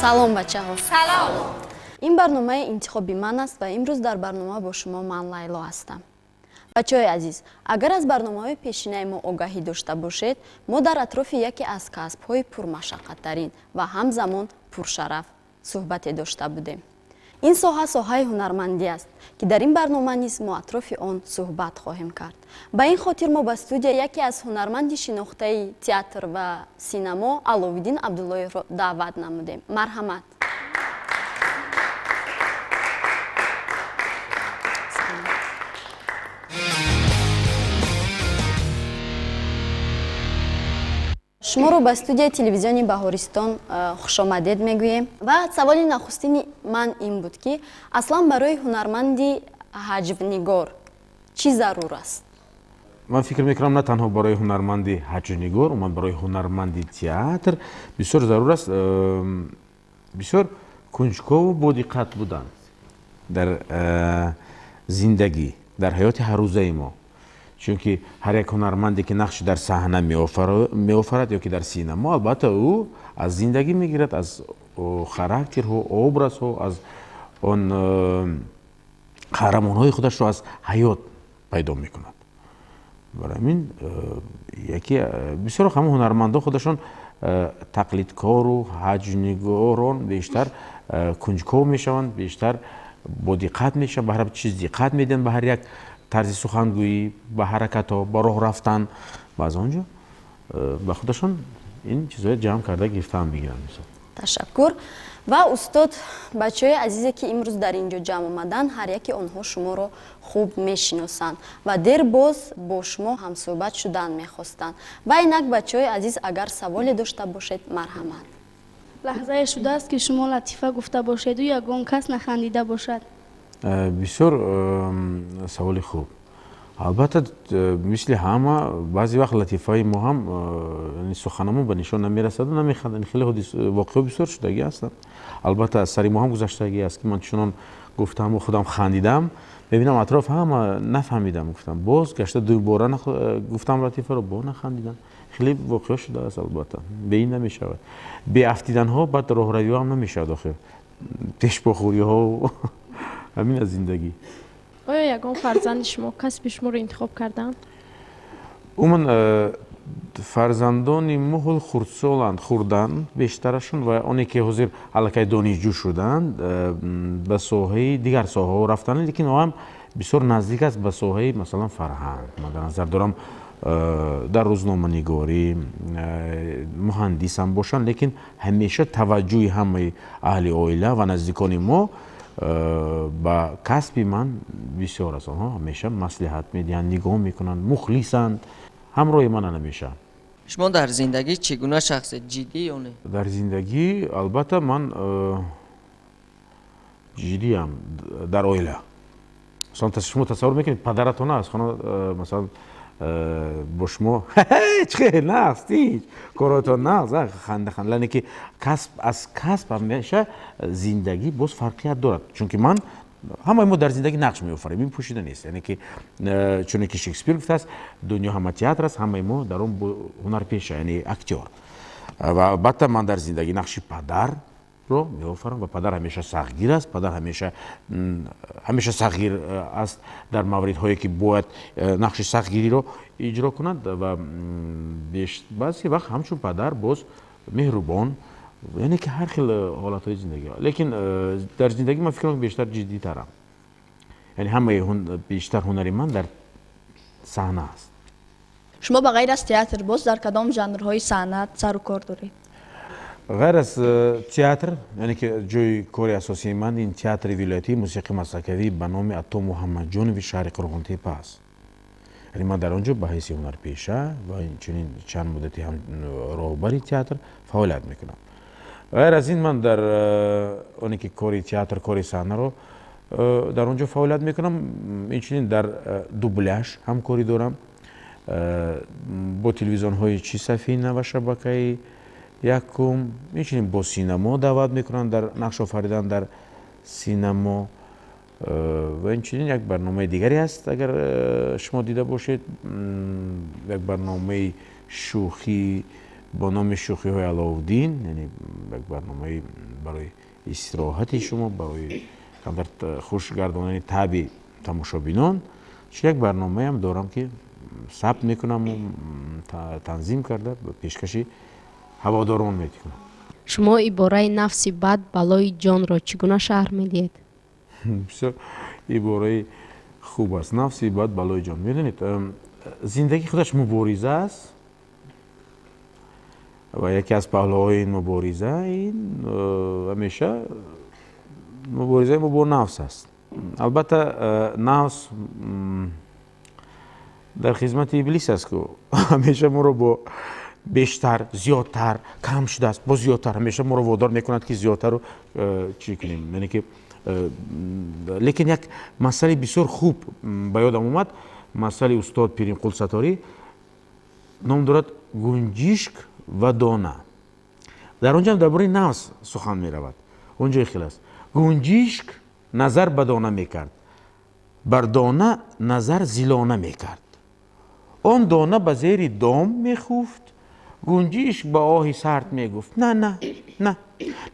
Салом, бачаҳо! Салом! Ин барномаи Интихоби ман аст ва имрӯз дар барнома бо шумо ман, Лайло, ҳастам. Бачаҳои азиз, агар аз барномаҳои пешинаи мо огаҳӣ дошта бошед, мо дар атрофи яке аз касбҳои пурмашаққаттарин ва ҳамзамон пуршараф суҳбате дошта будем. Ин соҳа соҳаи ҳунармандӣ аст, ки дар ин барнома низ мо атрофи он суҳбат хоҳем кард. Ба ин хотир мо ба студия яке аз ҳунарманди шинохтаи театр ва синамо, Аловиддин Абдуллоевро даъват намудем. Марҳамат. Шуморо ба студияи телевизиони Баҳористон хушомадед мегӯем. Ва саволи нахустини ман ин буд, ки аслан барои ҳунарманди ҳаҷвнигор чӣ зарур аст? Ман фикр мекунам, на танҳо барои ҳунарманди ҳаҷвнигор, умуман барои ҳунарманди театр бисёр зарур аст бисёр кунҷкову бодиққат будан дар зиндагӣ, дар ҳаёти ҳаррӯзаи мо, чунки ҳар як ҳунарманде, ки нақши дар саҳна меофарад ё ки дар синамо, албатта, ӯ аз зиндагӣ мегирад, аз характерҳо, образҳо, аз он қаҳрамонҳои худашро аз ҳаёт пайдо мекунад. Барои ҳамин яке бисёр ҳамон ҳунармандон худашон тақлидкору ҳаҷвнигорон бештар кунҷков мешаванд, бештар бодиққат мешаванд, ба ҳар чиз диққат медиҳанд, ба ҳар як тарзи сухангӯӣ, ба ҳаракатҳо, ба роҳ рафтан, ва аз он ҷо ба худашон ин чизҳоя ҷамъ карда гирифтаам мегиранд. Ташаккур. Ва устод, бачаҳои азизе, ки имрӯз дар ин ҷо ҷамъ омаданд, ҳар яке онҳо шуморо хуб мешиносанд ва дер боз бо шумо ҳамсӯҳбат шудан мехостанд. Ва инак, бачаҳои азиз, агар саволе дошта бошед, марҳамат. Лаҳзае шудааст, ки шумо латифа гуфта бошеду ягон кас нахандида бошад? Бисёр саволи хуб. Албатта, мисли ҳама, баъзе вақт латифаи мо ҳам, суханамон ба нишон намерасаду намеханданд. Хеле воқеаҳо бисёр шудагӣ ҳастанд. Албатта, аз сари мо ҳам гузаштагӣ аст, ки ман чунон гуфтаму худам хандидам, мебинам, атроф ҳама нафаҳмидам. Гуфтам, боз гашта дубора гуфтам латифаро, бо нахандидам. Хеле воқеа шудааст. Албатта, бе ин намешавад, беафтиданҳо, баъд роҳравиҳо ҳам намешавад, охир пешпохӯриҳо, ҳамин аз зиндагӣ. Оё ягон фарзанди шумо касби шуморо интихоб карданд? Умуман, фарзандони мо ҳол хурдсоланд, хурданд бештарашон, ва оне ки ҳозир аллакай донишҷӯ шуданд, ба соҳаи дигар соҳаҳо рафтанд, лекин ҳам бисёр наздик аст ба соҳаи, масалан, фарҳанг. Ман дар назар дорам, дар рӯзноманигорӣ, муҳандисам бошанд, лекин ҳамеша таваҷҷӯҳи ҳамаи аҳли оила ва наздикони мо ба касби ман бисёр аст. Онҳо ҳамеша маслиҳат медиҳанд, нигоҳ мекунанд, мухлисанд, ҳамроҳи мананд ҳамеша. Шумо дар зиндагӣ чӣ гуна шахсед, ҷиддӣ ё не? Дар зиндагӣ, албатта, ман ҷиддиам. Дар оила, масалан, шумо тасаввур мекунед, падаратона аз хона, масалан, бо шумо чӣ хел нағз, тинч, коротон нағз, ханда ханда, яъне ки касб аз касб ҳамеша зиндагӣ боз фарқият дорад, чунки ман, ҳамаи мо дар зиндагӣ нақш меофарем, ин пӯшида нест. Яъне ки чуне ки Шекспир гуфтааст, дунё ҳама театр аст, ҳамаи мо дар он ҳунарпеша, яъне актёр. Ва албатта, ман дар зиндагӣ нақши падарро меофарам, ва падар ҳамеша сахтгир аст. Падар ҳамеша сахтгир аст дар мавридҳое, ки бояд нақши сахтгириро иҷро кунад, ва баъзе вақт ҳамчун падар боз меҳрубон, яъне ки ҳар хел ҳолатҳои зиндагӣ. Лекин дар зиндагӣ ман фикр мекунам, бештар ҷиддитарам, яъне ҳамаи бештар ҳунари ман дар саҳна аст. Шумо ба ғайр аз театр боз дар кадом жанрҳои санъат сару кор доред? Ғайр аз театр, яъне ки ҷои кори асосии ман ин театри вилоятии мусиқии маслакавӣ ба номи Атто Муҳаммадҷонови шаҳри Қурғонтепа аст. Яъне ман дар он ҷо ба ҳайси ҳунарпеша ва инчунин чанд муддати ҳам роҳбари театр фаъолият мекунам. Ғайр аз ин, ман дар оне ки кори театр, кори саҳнаро дар он ҷо фаъолият мекунам, инчунин дар дубляж ҳамкорӣ дорам бо телевизионҳои чи Сафина ва шабакаи якум, инчунин бо синамо даъват мекунанд дар нақш офаридан дар синамо. Ва инчунин як барномаи дигаре ҳаст, агар шумо дида бошед, як барномаи шӯхӣ бо номи Шӯхиҳои Аловуддин, яъне як барномаи Барои истироҳати шумо, барои камтар хуш гардонани таби тамошобинон, чи як барномаам дорам, ки сабт мекунаму танзим карда пешкаши ҳаводорон мекунам. Шумо ибораи «нафси бад балои ҷонро» чӣ гуна шарҳ медиҳед? Бисёр ибораи хуб аст, нафси бад балои ҷон. Медонед, зиндагӣ худаш мубориза аст ва яке аз паҳлӯҳои ин мубориза ин ҳамеша муборизаи мо бо нафс аст. Албатта, нафс дар хизмати иблис аст, ку ҳамеша моро бо бештар, зиёдтар, кам шудааст, бо зиёдтар, ҳамеша моро водор мекунад, ки зиёдтару чӣ кунем. Яъне ки, лекин як масъалаи бисёр хуб ба ёдам омад, масъалаи устод Пиримқул Сатторӣ, ном дорад «Гунҷишк ва дона». Дар он ҷо дар бораи нафс сухан меравад. Он ҷои хел аст: гунҷишк назар ба дона мекард, бар дона назар зилона мекард, он дона ба зери дом мехуфт, гунҷишк ба оҳи сард мегуфт: «На, на, на,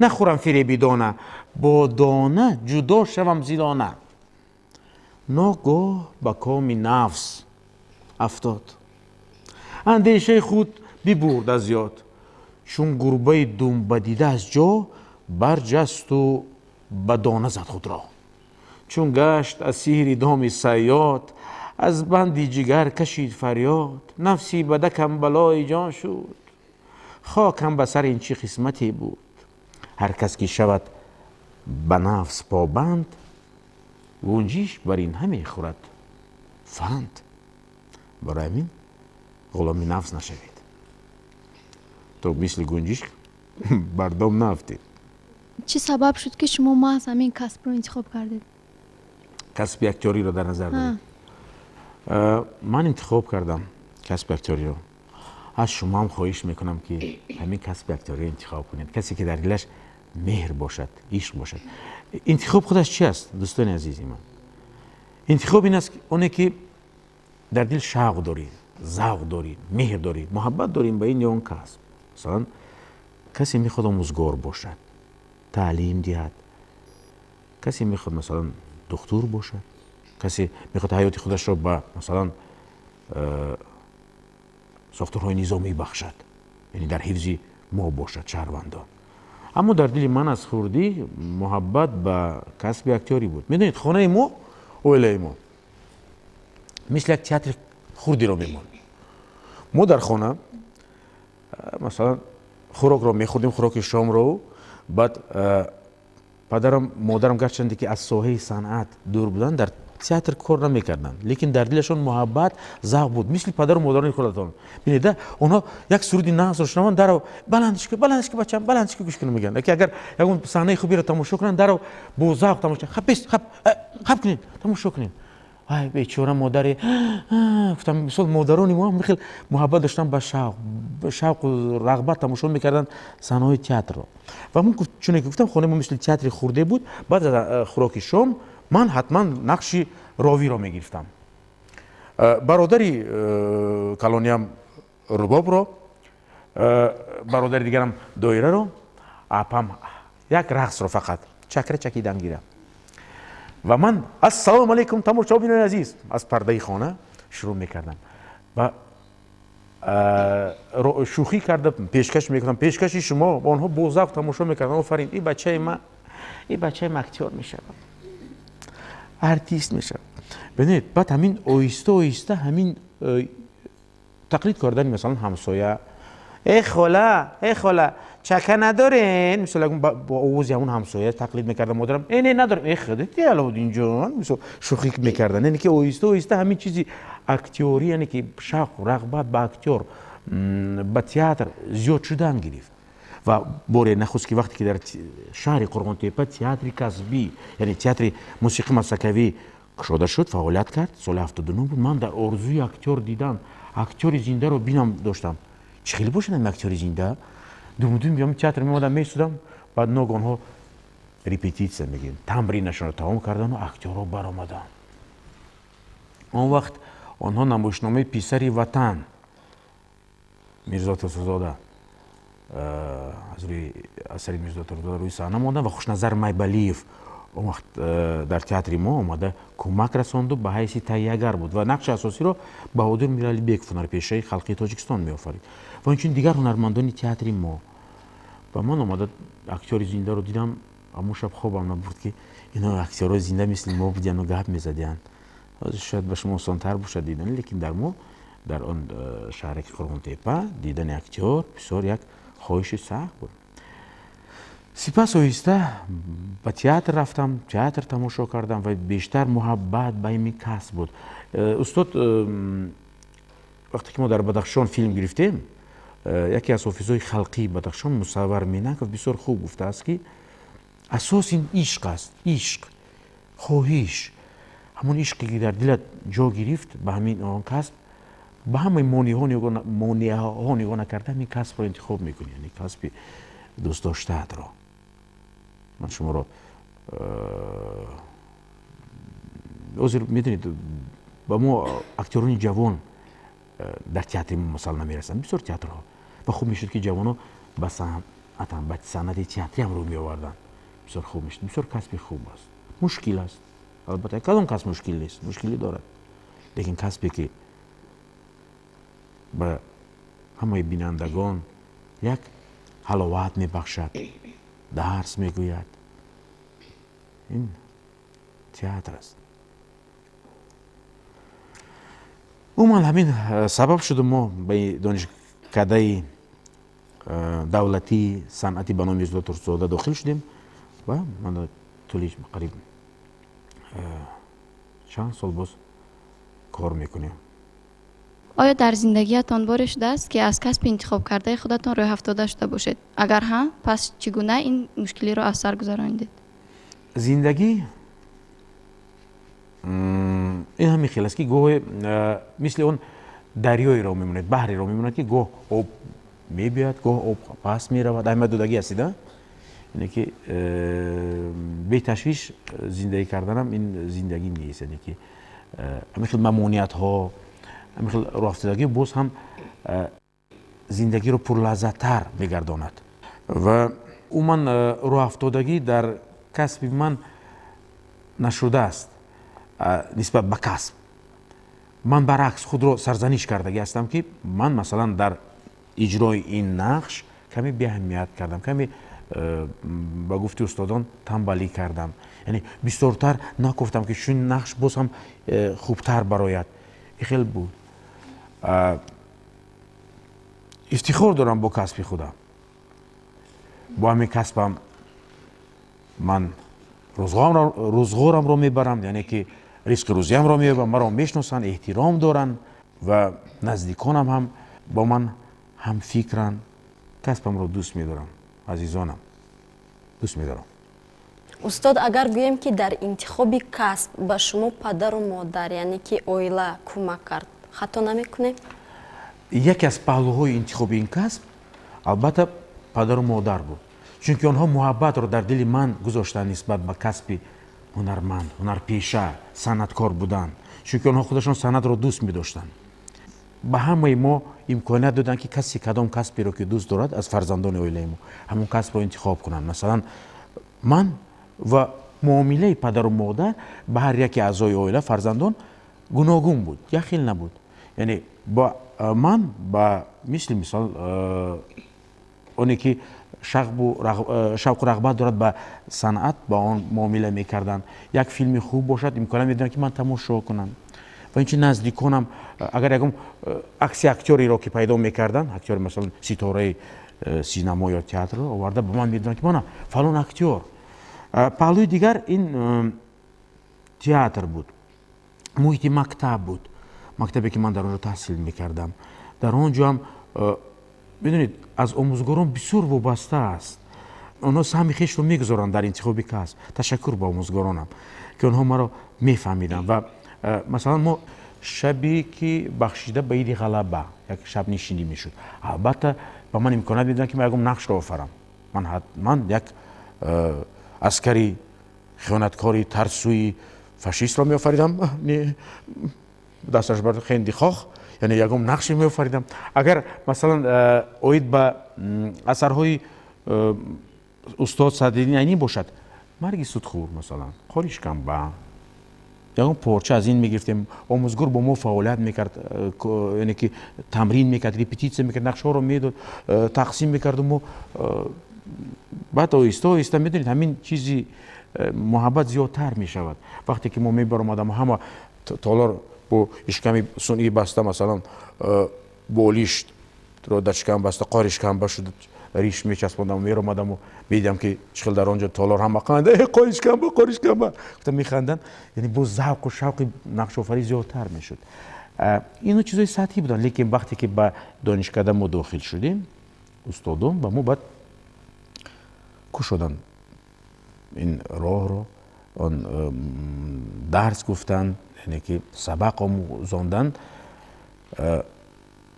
нахӯрам фиреби дона, бо дона ҷудо шавам зилона». Ногоҳ ба коми нафс афтод, андешаи худ бибурд аз ёд, чун гурбаи думбадида аз ҷо барҷасту ба дона зад худро. Чун гашт асири доми сайёд, аз банди ҷигар кашид фарёд: «Нафси бадакам балои ҷон шуд, хокам ба сар, ин чӣ қисмате буд?» Ҳар кас ки шавад ба нафс побанд, гунҷишк бар ин ҳаме хӯрад фанд. Барои ҳамин ғуломи нафс нашавед, то мисли гунҷишк бар дом наафтед. Чӣ сабаб шуд, ки шумо маҳз ҳамин касбро интихоб кардед? Касби актёриро дар назар доред? Ман интихоб кардам касби актёриро. Аз шумоам хоҳиш мекунам, ки ҳамин касби актёриро интихоб кунед. Касе ки дар дилаш меҳр бошад, ишқ бошад. Интихоб худаш чи аст, дӯстони азизи ман? Интихоб ин аст, оне ки дар дил шавқ дорӣ, завқ дорӣ, меҳр дорӣ, муҳаббат дорем ба ин ё он касб. Масалан, касе мехоҳад омӯзгор бошад, таълим диҳад, касе мехоҳад, масалан, духтур бошад, касе мехоҳад ҳаёти худашро ба, масалан, сохторҳои низомӣ бахшад, яъне дар ҳифзи мо бошад, шаҳрвандон. Аммо дар дили ман аз хурдӣ муҳаббат ба касби актёрӣ буд. Медонед, хонаи мо, оилаи мо мисли як театри хурдиро мемонд. Мо дар хона, масалан, хӯрокро мехӯрдем, хӯроки шомро. Баъд падарам, модарам, гарчанде ки аз соҳаи санъат дур буданд, дар театр кор намекарданд, лекин дар дилашон муҳаббат, завқ буд, мисли падару модарони худатон. Бинед, онҳо як суруди нағзро шунаванд, дарав: «Баландш ку, баландш ку, бачам, баландш ку, гӯш кунам», мегӯянд. Ки агар ягон саҳнаи хуберо тамошо кунанд, дарав бо завқ тамошо: «Хаб, бес, хаб, хаб кунед, тамошо кунед». Ай, бечора модаре, гуфтам. Мисол, модарони мо хел муҳаббат доштан, ба шавқ, шавқу рағбат тамошо мекарданд саҳнаҳои театрро. Ва ман, чуне ки гуфтам, хонаи мо мисли театри хурде буд. Баъд аз хӯроки шом ман ҳатман нақши ровиро мегирифтам, бародари калониям рубобро, бародари дигарам доираро, апам як рақсро, фақат чакра чакидан гирам. Ва ман: «Ассалому алайкум, тамошобинони азиз», аз пардаи хона шурӯъ мекардам ва шӯхӣ карда пешкаш мекунам, пешкаши шумо. Онҳо бо завқ тамошо мекарданд: «Офарин, и бачаи ма, и бачаи ма актёр мешавад, артист мешавад». Бинед, баъд ҳамин оҳиста оҳиста ҳамин тақлид кардани, масалан, ҳамсоя: «Э хола, э хола, чака надорен?» Мисол, бо овози ҳамун ҳамсоя тақлид мекардам. Модарам: «Э, не, надорем». «Э, худати, Аловуддинҷон», мисол, шӯхӣ мекардан. Яъне ки оҳиста оҳиста ҳамин чизи актёрӣ, яъне ки шавқу рағбат ба актёр, ба театр зиёд шудан гирифт. Ва боре нахуст ки вақте ки дар шаҳри Қурғонтепа театри касбӣ, яъне театри мусиқӣ масакавӣ кушода шуд, фаъолият кард, соли 79 буд, ман дар орзуи актёр дидан, актёри зиндаро бинам доштам. Чӣ хеле бошад ҳамин актёри зинда? Думудум биём театр меомадам, месудам. Баъд ног онҳо репетитсия мегӯем, тамринашонро тамом кардану актёрҳо баромаданд. Он вақт онҳо намоишномаи «Писари ватан», Мирзо Турсунзода. Аз рӯи асари Мирзо Турсунзода рӯи саҳна мондам ва Хушназар Майбалиев он вақт дар театри мо омада кӯмак расонду, ба ҳайси таҳиягар буд ва нақши асосиро Баҳодур Миралибеков, ҳунарпешаи халқии Тоҷикистон, меофарид ва инчунин дигар ҳунармандони театри мо. Ва ман омада актёри зиндаро дидам. Ҳамон шаб хобам набурд, ки ино актёрҳои зинда мисли мо будияну гап мезадиянд. Ҳозир шояд ба шумо осонтар бошад дидан, лекин дар мо, дар он шаҳраки Қурғонтепа, дидани актёр бисёр як хоҳиши сахт буд. Сипас оҳиста ба театр рафтам, театр тамошо кардам ва бештар муҳаббат ба ин касб буд. Устод, вақте ки мо дар Бадахшон филм гирифтем, яке аз ҳофизҳои халқии Бадахшон, Мусаввар Минаков, бисёр хуб гуфтааст, ки асос ин ишқ аст, ишқ, хоҳиш. Ҳамон ишқе ки дар дилат ҷо гирифт ба ҳамин он касб, ба ҳамаи монеаҳо нигоҳ накарда, ҳамин касбро интихоб мекунӣ, яъне касби дӯстдоштаатро. Ман шуморо ҳозир медонед, ба мо актёрони ҷавон дар театри мо масалан намерасанд, бисёр театрҳо, ва хуб мешуд, ки ҷавонҳо ба санъатам, ба санъати театриам рӯ меоварданд, бисёр хуб мешуд. Бисёр касби хуб аст, мушкил аст албатта, кадом касб мушкил нест? Мушкилӣ дорад, лекин касбе ки ба ҳамаи бинандагон як ҳаловат мебахшад, дарс мегӯяд, ин театр аст. Умуман, ҳамин сабаб шуду мо ба донишкадаи давлатии санъати ба номи Мирзо Турсунзода дохил шудем ва ман тӯли қариб чанд сол боз кор мекунем. Оё дар зиндагиятон боре шудааст, ки аз касби интихобкардаи худатон рӯҳафтода шуда бошед? Агар ҳа, пас чӣ гуна ин мушкилиро аз сар гузаронидед? Зиндагӣ ин ҳамин хел аст, ки гоҳе мисли он дарёеро мемонад, баҳреро мемонад, ки гоҳ об мебиёяд, гоҳ об паст меравад. Аҳамият додагӣ ҳастид, яъне ки беташвиш зиндагӣ карданам ин зиндагӣ нест. Яъне ки ҳамин хел мамониятҳо, ҳамин хел роҳафтодагӣ боз ҳам зиндагиро пурлаззаттар мегардонад. Ва умуман, роҳафтодагӣ дар касби ман нашудааст. Нисбат ба касб ман баръакс худро сарзаниш кардагӣ ҳастам, ки ман масалан дар иҷрои ин нақш каме беаҳамият кардам, каме, ба гуфти устодон, тамбалӣ кардам, яъне бисёртар накуфтам, ки чун нақш боз ҳам хубтар барояд. Ин хел буд. Ифтихор дорам бо касби худам. Бо ҳамин касбам ман рӯзғорамро мебарам, яъне ки ризқи рӯзиамро меёбам. Маро мешиносанд, эҳтиром доранд ва наздиконам ҳам бо ман ҳамфикранд. Касбамро дӯст медорам, азизонам, дӯст медорам. Устод, агар гӯем, ки дар интихоби касб ба шумо падару модар, яъне ки оила кӯмак кард, хато намекунем? Яке аз паҳлӯҳои интихоби ин касб албатта падару модар буд, чунки онҳо муҳаббатро дар дили ман гузоштанд нисбат ба касби ҳунарманд, ҳунарпеша, санъаткор будан, чунки онҳо худашон санъатро дӯст медоштанд. Ба ҳамаи мо имконият доданд, ки касе кадом касберо ки дӯст дорад аз фарзандони оилаи мо, ҳамон касбро интихоб кунанд. Масалан, ман ва муомилаи падару модар ба ҳар яке аъзои оила, фарзандон гуногун буд, як хел набуд. Яъне ба ман ба мисли мисол оне ки шавқу рағбат дорад ба санъат, ба он муомила мекарданд. Як филми хуб бошад, имконият медоданд, ки ман тамошо кунам. Ва инчунин наздиконам, агар ягон акси актёреро ки пайдо мекарданд, актёри, масалан, ситораи синамо ё театрро оварда ба ман медоданд, ки мана фалон актёр. Паҳлӯи дигар ин театр буд, муҳити мактаб буд, мактабе ки ман дар он ҷо таҳсил мекардам. Дар он ҷо ҳам, медонед, аз омӯзгорон бисёр вобаста аст. Онҳо саҳми хешро мегузоранд дар интихоби касб. Ташаккур ба омӯзгоронам, ки онҳо маро мефаҳмиданд. Ва масалан, мо шабе ки бахшида ба иди Ғалаба як шабнишинӣ мешуд, албатта ба ман имконият медоданд, ки ман ягон нақшро офарам. Ман ҳатман як аскари хиёнаткори тарсӯи фашистро меофаридам, дасташ бар хенди хох. Яъне ягон нақше меофаридам. Агар масалан оид ба асарҳои устод Садриддин Айнӣ бошад, Марги судхӯр, масалан, Қори шикамба, ягон порча аз ин мегирифтем. Омӯзгор бо мо фаъолият мекард, яъне ки тамрин мекард, репетитсия мекард, нақшҳоро медод, тақсим мекарду мо баъд оҳиста оҳиста, медонед, ҳамин чизи муҳаббат зиёдтар мешавад. Вақте ки мо мебаромадам, ҳама толор бо ишками сунъӣ баста, масалан, болиштро дар шикам баста, қори шикамба шуда, риш мечаспондам, меромадаму медидам, ки чӣ хел дар он ҷо толор ҳама қанда «Қори шикамба, қори шикамба» гуфта механданд. Яъне боз завқу шавқи нақшофарӣ зиёдтар мешуд. Ино чизои сатҳӣ буданд, лекин вақте ки ба донишкада мо дохил шудем, устодон ба мо баъд кушоданд ин роҳро, он дарс гуфтанд, яъне ки сабақ омӯзонданд,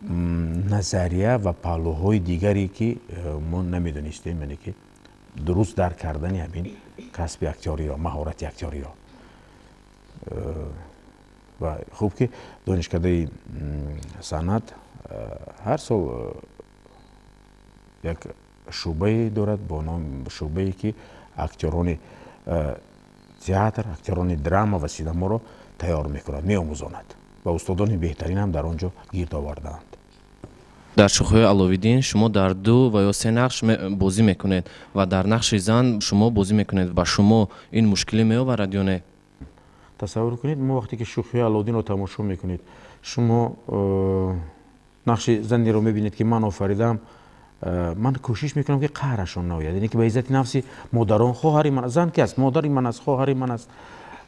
назария ва паҳлӯҳои дигаре, ки мо намедонистем, яъне ки дуруст дарк кардани ҳамин касби актёриро, маҳорати актёриро. Ва хуб, ки донишкадаи санъат ҳар сол як шӯъбае дорад бо ном шӯъбае, ки актёрони театр, актёрони драма ва синаморо тайёр мекунад, меомӯзонад ва устодони беҳтарин ҳам дар он ҷо гирд овардаанд. Дар Шӯхиҳои Аловиддин шумо дар ду ва ё се нақш бозӣ мекунед ва дар нақши зан шумо бозӣ мекунед. Ба шумо ин мушкилӣ меоварад ё не? Тасаввур кунед, мо вақте ки Шӯхиҳои Алоуддинро тамошо мекунед, шумо нақши занеро мебинед, ки ман офаридам. Ман кӯшиш мекунам, ки қаҳрашон наояд, яъне ки ба иззати нафси модарон, хоҳари ман, зан ки аст, модари ман аст, хоҳари ман аст,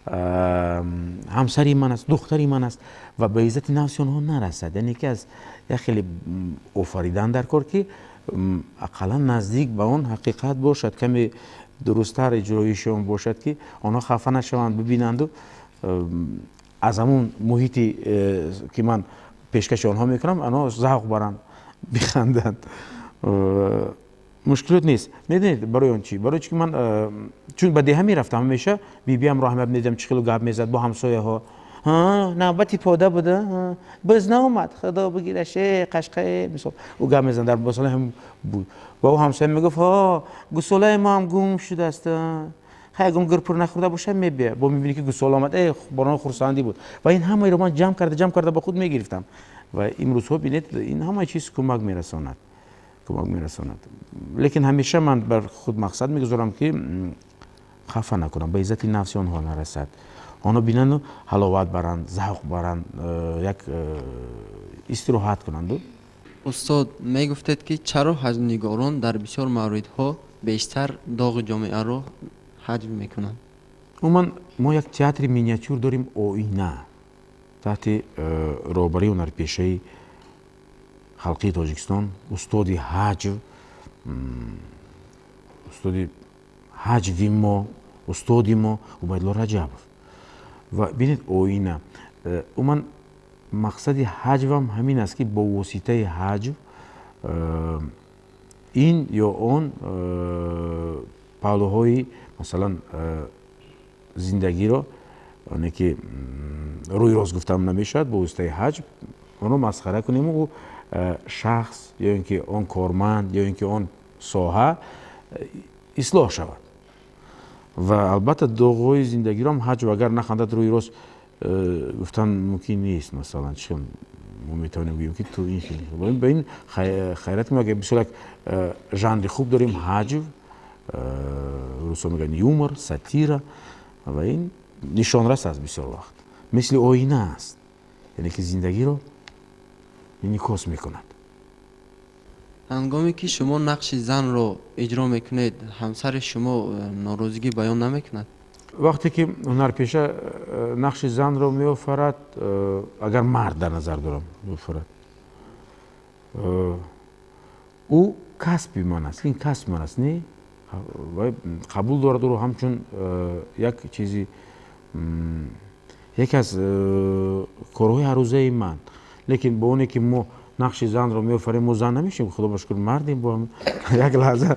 ҳамсари ман аст, духтари ман аст ва ба иззати нафси онҳо нарасад. Яъне ки аз як хеле офаридан дар кор, ки ақаллан наздик ба он ҳақиқат бошад, каме дурусттар иҷроиши он бошад, ки онҳо хафа нашаванд, бибинанду аз ҳамун муҳити ки ман пешкаши онҳо мекунам, онҳо завқ баранд, биханданд. Мушкилот нест. Медонед барои он чӣ? Барои чӣ ки ман чун ба деҳа мерафтам, ҳамеша бибиамро ҳама медидам, чӣ хело гап мезад бо ҳамсояҳо: «Навбати пода буда, биз наомад, худо бигираш, қашқае», мисол, ӯ гап мезан дар масала ҳам буд ва ӯ ҳамсоя мегуфт: «Гусолаи мо ҳам гум шудааст, хай, ягон гирпур нахӯрда боша, мебия». Бо мебинӣ, ки гусола омад, борон хурсандӣ буд. Ва ин ҳамаеро ман ҷамъ карда, ҷамъ карда ба худ мегирифтам ва имрӯзҳо бинед, ин ҳама чиз кӯмак мерасонад, кӯмак мерасонад. Лекин ҳамеша ман бар худ мақсад мегузорам, ки хафа накунам, ба иззати нафси онҳо нарасад, онҳо бинанду ҳаловат баранд, завқ баранд, як истироҳат кунанду. Устод, мегуфтед, ки чаро ҳаҷвнигорон дар бисёр мавридҳо бештар доғи ҷомеаро ҳаҷв мекунанд? Умуман, мо як театри миниатюр дорем, «Оина», таҳти роҳбарии ҳунарпешаи халқии Тоҷикистон, устоди ҳаҷв, устоди ҳаҷви мо, устоди мо Убайдулло Раҷабов. Ва бинед, «Оина», умуман мақсади ҳаҷвам ҳамин аст, ки бо воситаи ҳаҷв ин ё он паҳлӯҳои, масалан, зиндагиро, оне ки рӯи рост гуфтам намешавад, бо воситаи ҳаҷв онро масхара кунему ӯ шахс ё ин ки он корманд ё ин ки он соҳа ислоҳ шавад. Ва албатта, доғҳои зиндагиро ҳам ҳаҷв, агар нахандад, рӯи рост гуфтан мумкин нест. Масалан, чӣ мо метавонем гӯем, ки ту ин хел ба ин хайрат, ки бисёр як жанри хуб дорем, ҳаҷв, русо мегӯянд юмор, сатира, ва ин нишонрас аст, бисёр вақт мисли оина аст, яъне ки зиндагиро инъикос мекунад. Ҳангоме ки шумо нақши занро иҷро мекунед, ҳамсари шумо норозигӣ баён намекунад? Вақте ки ҳунарпеша нақши занро меофарад, агар мард дар назар дорам, меофарад, ӯ касби ман аст, ин касби ман аст, не, қабул дорад ӯро ҳамчун як чизи, яке аз корҳои ҳаррӯзаи ман. Лекин бо оне ки мо нақши занро меофарем, мо зан намешем, худо ба шукр, мардем. Бо як лаҳза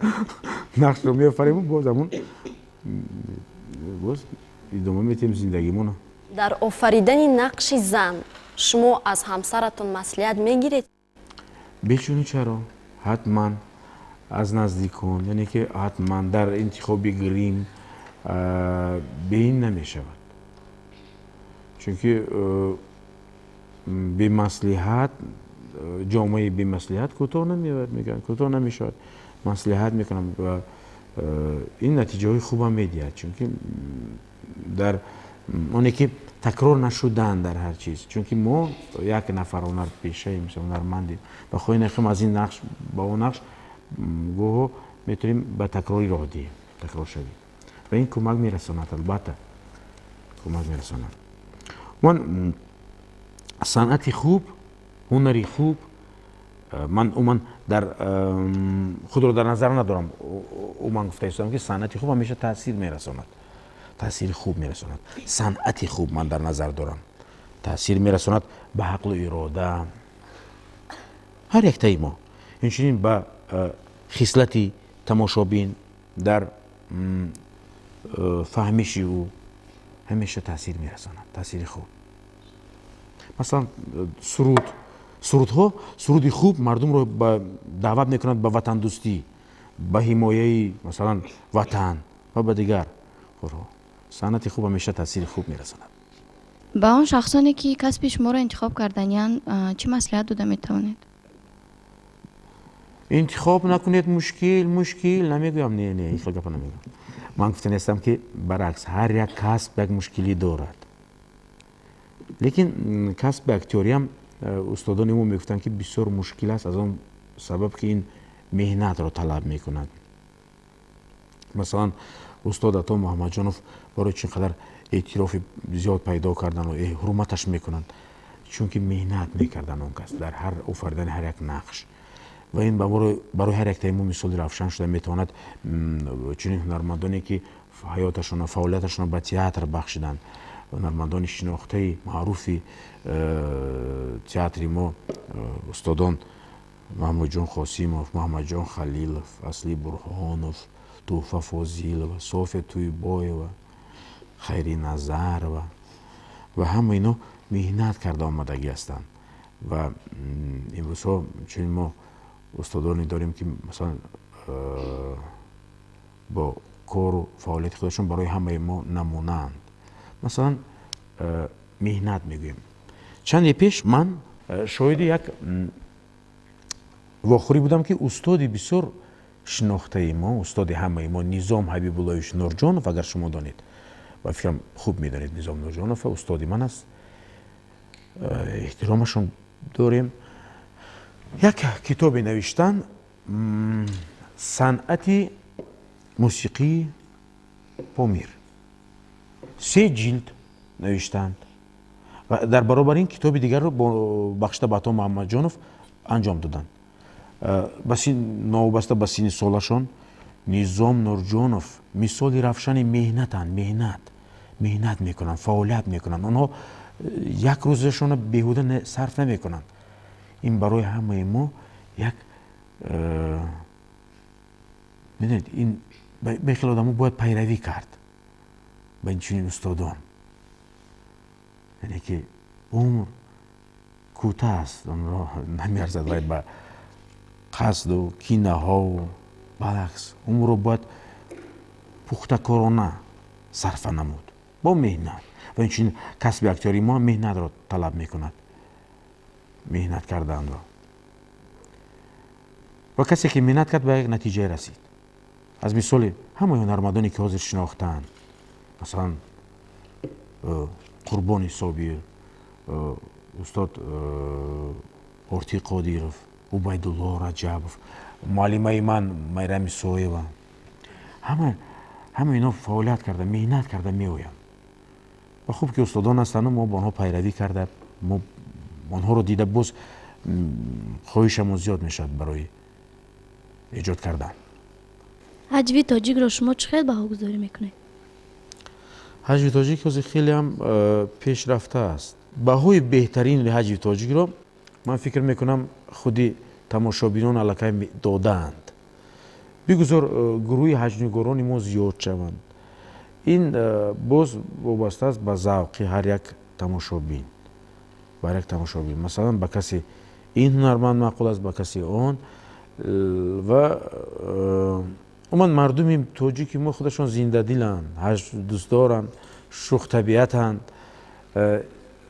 нақшро меофарем, боз ҳамун боз идома метиҳем зиндагимонро. Дар офаридани нақши зан Шумо аз ҳамсаратон маслиҳат мегиред? Бечуну чаро, ҳатман аз наздикон, яъне ки ҳатман дар интихоби грим беин намешавад, чунки бемаслиҳат, ҷомаи бемаслиҳат кӯтоҳ намеояд, мегӯянд, кӯтоҳ намешавад. Маслиҳат мекунам ва ин натиҷаҳои хубам медиҳад, чунки дар оне ки такрор нашудан дар ҳар чиз, чунки мо як нафар ҳунарпешаем, ҳунармандем ва хоҳӣ нахоҳем аз ин нақш ба он нақш гоҳо метавонем ба такрорӣ роҳ диҳем, такрор шавем ва ин кӯмак мерасонад, албатта кӯмак мерасонад. Ман санъати хуб, ҳунари хуб, ман умуман дар худро дар назар надорам, умуман гуфта истодам, ки санъати хуб ҳамеша таъсир мерасонад, таъсири хуб мерасонад. Санъати хуб ман дар назар дорам, таъсир мерасонад ба ҳақлу ирода ҳар яктаи мо, инчунин ба хислати тамошобин, дар фаҳмиши ӯ ҳамеша таъсир мерасонад, таъсири хуб. Масалан, суруд, сурудҳо, суруди хуб мардумро даъват мекунад ба ватандӯстӣ, ба ҳимояи, масалан, ватан ва ба дигар корҳо. Санъати хуб ҳамеша таъсири хуб мерасонад. Ба он шахсоне, ки касби шуморо интихоб карданиянд, чӣ маслиҳат дода метавонед? Интихоб накунед, мушкил, мушкил намегӯям, не, не, ин хел гапа намегӯям. Ман гуфта нестам, ки баръакс, ҳар як касб як мушкилӣ дорад, лекин касби актёриам, устодони мо мегуфтанд, ки бисёр мушкил аст, аз он сабаб ки ин меҳнатро талаб мекунад. Масалан, устод Ато Муҳаммадҷонов барои чӣ қадар эътирофи зиёд пайдо кардану ҳурматаш мекунанд? Чунки меҳнат мекардан он кас дар ҳар офаридани ҳар як нақш ва ин барои ҳар яктаи мо мисоли равшан шуда метавонад. Чунин ҳунармандоне, ки ҳаёташонро, фаъолияташонро ба театр бахшиданд, ҳунармандони шинохтаи маъруфи театри мо, устодон Маҳмудҷон Қосимов, Муҳаммадҷон Халилов, Асли Бурҳонов, Туҳфа Фозилова, София Туйбоева, Хайри Назарова ва ҳама ино меҳнат карда омадагӣ ҳастанд. Ва имрӯзҳо чунин мо устодоне дорем, ки масалан бо кору фаъолияти худашон барои ҳамаи мо намунаанд. Масалан, меҳнат мегӯем. Чанде пеш ман шоҳиди як вохӯрӣ будам, ки устоди бисёр шинохтаи мо, устоди ҳамаи мо, Низом Ҳабибуллоевич Нурҷонов, агар шумо донед, ба фикрам, хуб медонед Низом Нурҷонов, устоди ман аст, эҳтиромашон дорем, як китобе навиштан, «Санъати мусиқии Помир», се ҷилд навиштанд ва дар баробари ин китоби дигарро бахшида ба Ато Муҳаммадҷонов анҷом доданд. Новобаста ба синни солашон, Низом Нурҷонов мисоли равшани меҳнатанд. Меҳнат мекунанд, фаъолият мекунанд, онҳо як рӯзашонро беҳуда сарф намекунанд. Ин барои ҳамаи мо як, медонед, ин ба хеле одамо бояд пайравӣ кард, ба ин чунин устодон, яъне ки умр кӯтаҳ аст, онро намеарзад вай ба қасду кинаҳову. Баръакс, умрро бояд пухтакорона сарфа намуд бо меҳнат. Ва инчунин касби актёри мо меҳнатро талаб мекунад, меҳнат карданро, ва касе ки меҳнат кард, ба як натиҷае расид. Аз мисоли ҳамаи ҳунармандоне, ки ҳозир шинохтаанд, масалан, Қурбони Собир, устод Ортиқ Қодиров, Убайдулло Раҷабов, муаллимаи ман Майрами Соева, ҳама ино фаъолият карда, меҳнат карда меоянд. Ва хуб ки устодон ҳастанду мо ба онҳо пайравӣ карда, мо онҳоро дида, боз хоҳишамон зиёд мешавад барои эҷод кардан. Ҳаҷви тоҷикро шумо чӣ хел баҳогузорӣ мекунед? Ҳаҷви тоҷик ҳозир хеле ҳам пешрафта аст. Баҳои беҳтарини ҳаҷви тоҷикро, ман фикр мекунам, худи тамошобинон аллакай додаанд. Бигузор гурӯҳи ҳаҷвнигорони мо зиёд шаванд. Ин боз вобаста аст ба завқи ҳар як тамошобин. Ба ҳар як тамошобин, масалан, ба касе ин ҳунарманд маъқул аст, ба касе он. Ва умуман мардуми тоҷики мо худашон зиндадиланд, дӯстдоранд, шӯхтабиатанд.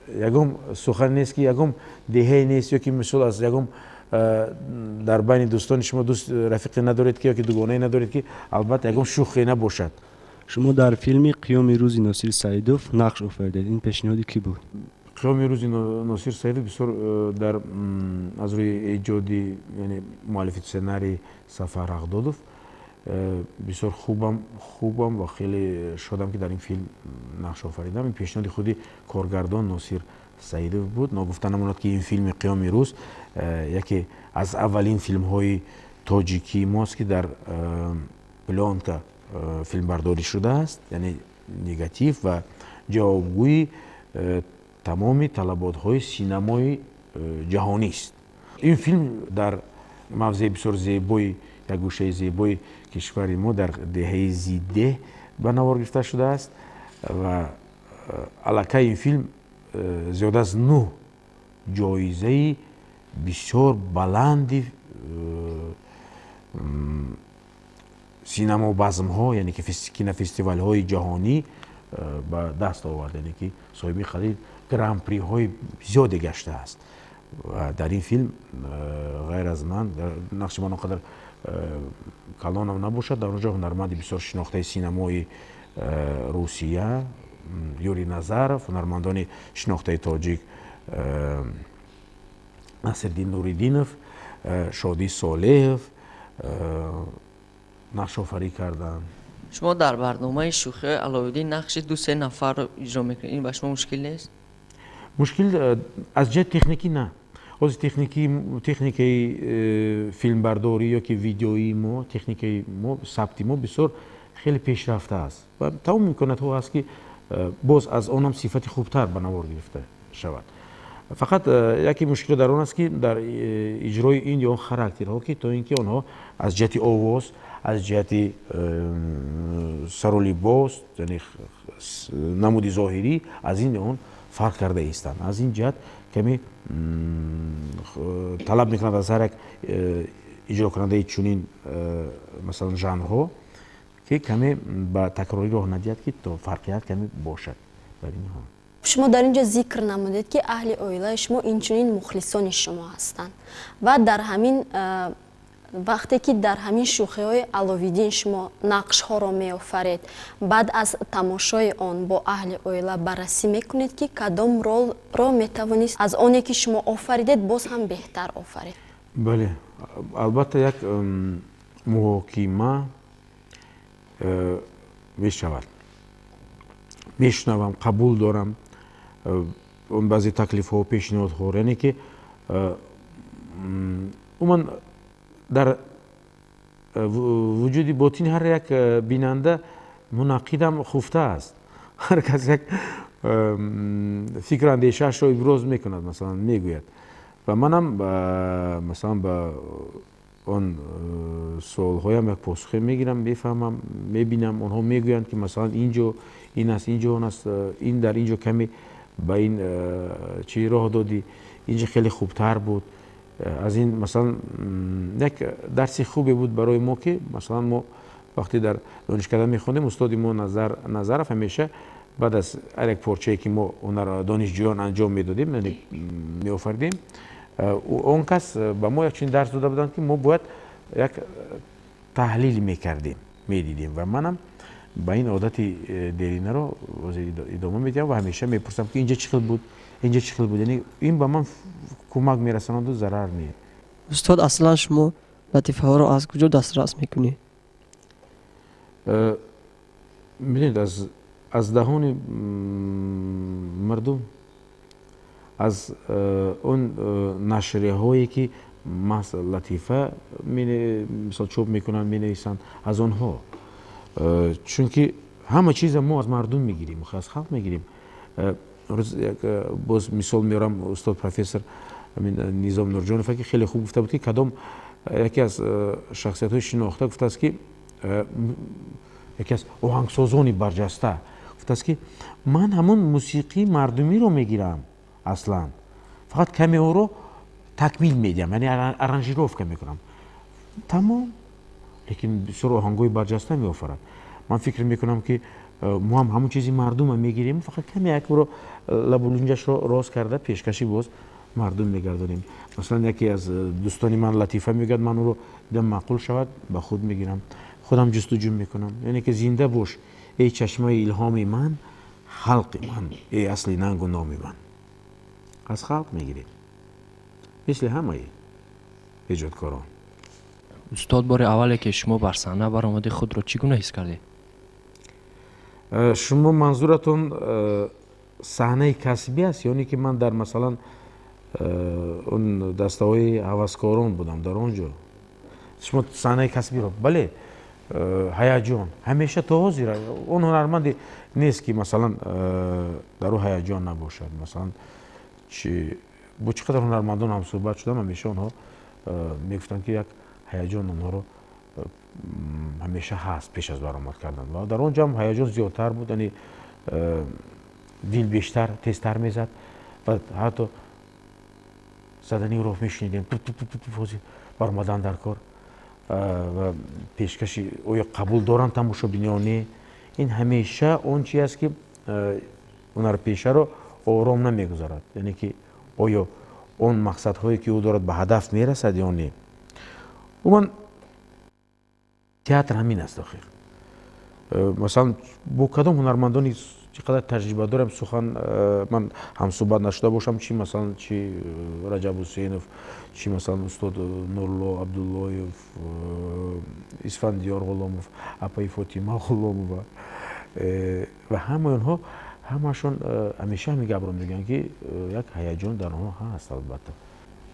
Ягон сухан нест, ки ягон деҳае нест, ё ки мисол аз ягон дар байни дӯстони шумо дӯст рафиқе надоред, ки ёки дугонае надоред, ки албатта ягон шӯхе набошад. Шумо дар филми «Қиёми рӯзи» Носир Саидов нақш офаридед. Ин пешниҳоди кӣ буд? «Қиёми рӯзи» Носир Саидов бисёр дар аз рӯи эҷоди, яъне муаллифи сценарий Сафар Ҳақдодов. Бисёр хубам ва хеле шодам, ки дар ин филм нақш офаридам. Ин пешниҳоди худи коргардон Носир Саидов буд. Ногуфта намонад, ки ин филми «Қиёми рӯз» яке аз аввалин филмҳои тоҷикии мост, ки дар плёнка филмбардорӣ шудааст, яъне негатив, ва ҷавобгӯи тамоми талаботҳои синамои ҷаҳонист. Ин филм дар мавзеи бисёр зебои, як гӯшаи зебои кишвари мо, дар деҳаи Зиддеҳ ба навор гирифта шудааст ва аллакай ин филм зиёда аз нӯҳ ҷоизаи бисёр баланди синамобазмҳо, яъне ки кинофестивалҳои ҷаҳонӣ ба даст овард, яъне ки соҳиби қадри гран-приҳои зиёде гаштааст. Ва дар ин филм ғайр аз ман, нақши ман он қадар калонам набошад, дар он ҷо ҳунарманди бисёр шинохтаи синамои Русия Юрий Назаров, ҳунармандони шинохтаи тоҷик Насриддин Нуриддинов, Шодӣ Солеҳов нақшофарӣ карданд. Шумо дар барномаи «Шӯхиҳои Аловиддин» нақши ду се нафарро иҷро мекунед. Ин ба шумо мушкил нест? Мушкил аз ҷиҳати техникӣ на. Ҳозир техникаи филмбардорӣ ё ки видеоии мо, техникаи мо, сабти мо бисёр хеле пешрафта аст ва тамоми имкониятҳо ҳаст, ки боз аз онам сифати хубтар ба навор гирифта шавад. Фақат яке мушкило дар он аст, ки дар иҷрои ин ё он характерҳо, ки то ин ки онҳо аз ҷиҳати овоз, аз ҷиҳати сару либос, яъне намуди зоҳирӣ, аз ин ё он фарқ карда истанд. Аз ин ҷиҳат каме талаб мекунад аз ҳар як иҷрокунандаи чунин, масалан, жанрҳо, ки каме ба такрорӣ роҳ надиҳад, ки то фарқият каме бошад дар ин. Шумо дар ин ҷо зикр намудед, ки аҳли оилаи шумо инчунин мухлисони шумо ҳастанд ва дар ҳамин вақте ки дар ҳамин «Шӯхиҳои Аловиддин» шумо нақшҳоро меофаред, баъд аз тамошои он бо аҳли оила баррасӣ мекунед, ки кадом ролро метавонист аз оне, ки шумо офаридед, боз ҳам беҳтар офаред? Бале, албатта, як муҳокима мешавад. Мешунавам, қабул дорам он баъзе таклифҳо, пешниҳодҳо, яъне ки умуман дар вуҷуди ботини ҳар як бинанда мунаққидам хуфта аст. Ҳар кас як фикру андешаашро иброз мекунад, масалан, мегӯяд. Ва манам, масалан, ба он суолҳоям як посухе мегирам, мефаҳмам, мебинам. Онҳо мегӯянд, ки масалан, ин ҷо ин аст, ин ҷо он аст, ин дар ин ҷо каме ба ин чӣ роҳ додӣ, ин ҷо хеле хубтар буд аз ин. Масалан, як дарси хубе буд барои мо, ки масалан мо вақте дар донишкада мехондем, устоди мо Назаров ҳамеша баъд аз ҳар як порчае, ки мо донишҷӯён анҷом медодем, яъне меофаридем, он кас ба мо як чунин дарс дода буданд, ки мо бояд як таҳлил мекардем, медидем. Ва манам ба ин одати деринаро идома медиҳам ва ҳамеша мепурсам, ки инҷа чӣ хел буд, инҷа чӣ хел буд. Яъне ин ба ман кӯмак мерасонаду зарар не. Устод, аслан шумо латифаҳоро аз куҷо дастрас мекунед? Бинед, аз даҳони мардум, аз он нашрияҳое, ки маҳз латифа, мисол, чоп мекунанд, менависанд, аз онҳо. Чунки ҳама чиза мо аз мардум мегирем, аз халқ мегирем. Боз мисол меорам устод профессор Низом Нурҷонов, ки хеле хуб гуфта буд, ки кадом яке аз шахсиятҳои шинохта гуфтааст, ки яке аз оҳангсозони барҷаста гуфтааст, ки ман ҳамон мусиқии мардумиро мегирам аслан. Фақат каме ӯро такмил медиҳам, яъне аранжировка мекунам, тамом. Лекин бисёр оҳангҳои барҷаста меофарад. Ман фикр мекунам, ки мо ҳам ҳамон чизи мардума мегирем, фақат каме як ӯро лабулунҷашро рост карда, пешкаши боз мардум мегардонем. Масалан, яке аз дӯстони ман латифа мегӯяд, ман ӯро дидам, маъқул шавад, ба худ мегирам, худам ҷустуҷӯ мекунам. Яъне ки зинда бош, эй чашмаи илҳоми ман, халқи ман, эй асли нангу номи ман. Аз халқ мегирем, мисли ҳамаи эҷодкорон. Устод, бори аввале ки шумо бар саҳна баромадӣ, худро чӣ гуна ҳис кардед? Шумо манзуратон саҳнаи касбӣ аст ё не, ки ман дар, масалан, он дастаҳои ҳаваскорон будам дар он ҷо? Шумо саҳнаи касбиро? Бале, ҳаяҷон ҳамеша то ҳозир. Он ҳунарманде нест, ки, масалан, дар ӯ ҳаяҷон набошад. Масалан, чи бо чӣ қадар ҳунармандон ҳамсӯҳбат шудам, ҳамеша онҳо мегуфтанд, ки як ҳаяҷон онҳоро ҳамеша ҳаст пеш аз баромад кардан. Ва дар он ҷо ҳам ҳаяҷон зиёдтар буд, яъне дил бештар тезтар мезад ва ҳатто задани ӯро мешунидем, баромадан дар кор ва пешкаши оё қабул доранд тамошобин ё не. Ин ҳамеша он чи аст, ки ҳунарпешаро ором намегузорад, яъне ки оё он мақсадҳое, ки ӯ дорад, ба ҳадаф мерасад ё не. Умуман, театр ҳамин аст охир. Масалан, бо кадом ҳунармандони чӣ қадар таҷриба дорам, сухан ман ҳамсӯҳбат нашуда бошам, чи, масалан, чи Раҷаб Ҳусейнов, чи, масалан, устод Нурулло Абдуллоев, Исфандиёр Ғуломов, апаи Фотима Ғуломова ва ҳамаи онҳо, ҳамашон ҳамеша ҳамин гапро мегӯянд, ки як ҳаяҷон дар онҳо ҳаст, албатта.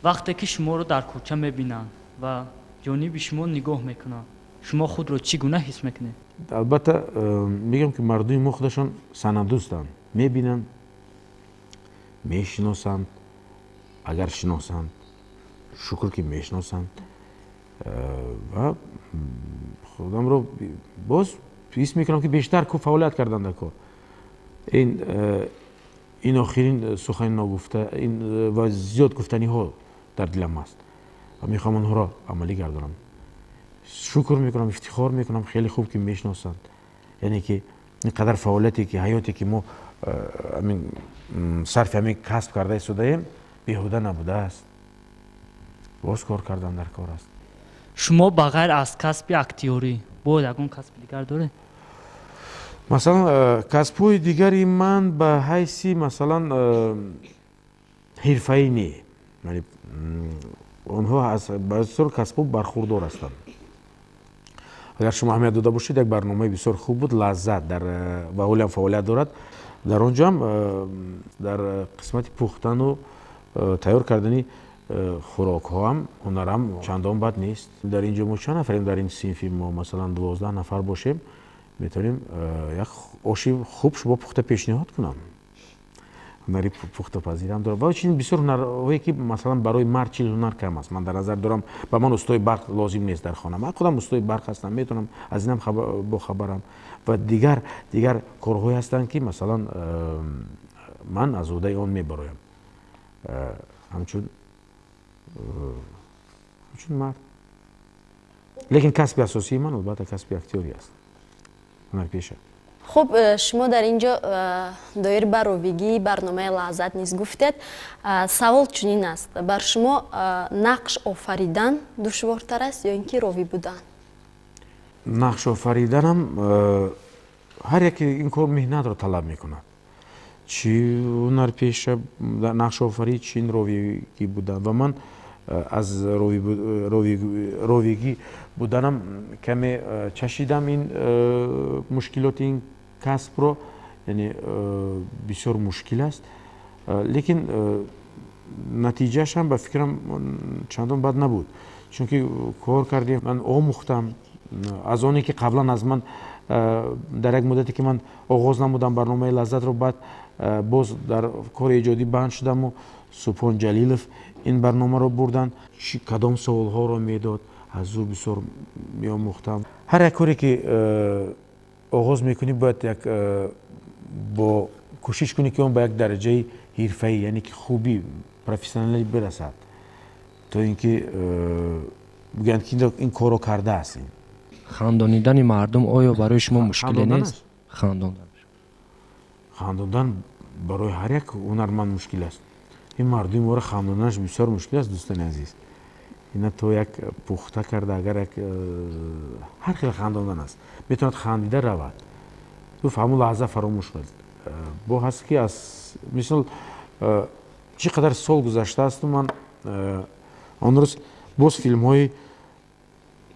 Вақте ки шуморо дар кӯча мебинанд ва ҷониби шумо нигоҳ мекунанд, шумо худро чӣ гуна ҳис мекунед? Албатта, мегӯям, ки мардуми мо худашон санъатдӯстанд, мебинанд, мешиносанд. Агар шиносанд, шукр, ки мешиносанд. Ва худамро боз ҳис мекунам, ки бештар фаъолият кардан дар кор. Ин охирин сухани ногуфта ва зиёд гуфтаниҳо дар дилам аст ва мехоҳам онҳоро амалӣ гардонам. Шукр мекунам, ифтихор мекунам, хеле хуб, ки мешиносанд, яъне ки ин қадар фаъолияте ки, ҳаёте ки мо сарфи ҳамин касб карда истодаем, беҳуда набудааст. Боз кор кардан дар кор аст. Шумо ба ғайр аз касби актёрӣ боз ягон касби дигар доред? Масалан, касбҳои дигари ман ба ҳайси, масалан, ҳирфаӣ не, онҳо аз бисёр касбҳо бархурдор ҳастанд. Агар шумо аҳамият дода бошед, як барномаи бисёр хуб буд, «Лаззат», дар ва ҳолиам фаъолият дорад. Дар он ҷоам дар қисмати пухтану тайёр кардани хӯрокҳоам ҳунарам чандон бад нест. Дар ин ҷо мо чанд нафарем? Дар ин синфи мо, масалан, 12 нафар бошем, метавонем як оши хуб шумо пухта пешниҳод кунам. Ҳунари пухтапазирам дорам ва чунин бисёр ҳунарҳое, ки, масалан, барои мард 40 ҳунар кам аст. Ман дар назар дорам, ба ман устои барқ лозим нест дар хона, ман худам устои барқ ҳастам, метавонам, аз инам бохабарам. Ва дигар дигар корҳое ҳастанд, ки, масалан, ман аз уҳдаи он мебароям ҳамчун мард. Лекин касби асосии ман, албатта, касби актёрӣ аст, ҳунарпеша. Хуб, шумо дар ин ҷо доир ба ровигии барномаи «Лаззат» низ гуфтед. Савол чунин аст: бар шумо нақш офаридан душвортар аст ё ин ки ровӣ будан? Нақш офариданам, ҳар яке ин кор меҳнатро талаб мекунад, чӣ ҳунарпеша нақшофарӣ, чӣ ровигӣ будан. Ва ман аз ровигӣ буданам каме чашидам ин мушкилоти ин касбро, яъне бисёр мушкил аст, лекин натиҷаашам, ба фикрам, чандон бад набуд, чунки кор кардем, ман омӯхтам аз оне, ки қаблан аз ман дар як муддате, ки ман оғоз намудам барномаи «Лаззатро», баъд боз дар кори эҷодӣ банд шудаму Субҳон Ҷалилов ин барномаро бурданд, кадом саволҳоро медод, аз ӯ бисёр меомӯхтам. Ҳар як коре, ки оғоз мекунӣ, бояд як бо кӯшиш кунӣ, ки он ба як дараҷаи ҳирфаӣ, яъне ки хубӣ. профессионалӣ бирасад, то ин ки бигӯянд, ки ин корро кардааст ин. Хандонидани мардум оё барои шумо мушкиле нест? Хандондан. Хандондан барои ҳар як ҳунарманд мушкил аст. Ин мардуми моро хандонданаш бисёр мушкил аст, дӯстони азиз. Ина то як пухта карда, агар як ҳар хел хандондан аст, метавонад хандида равад, гуфт, ҳамун лаҳза фаромӯш кунад. Бо ҳаст, ки аз мисол чӣ қадар сол гузаштаасту ман он рӯз боз филмҳои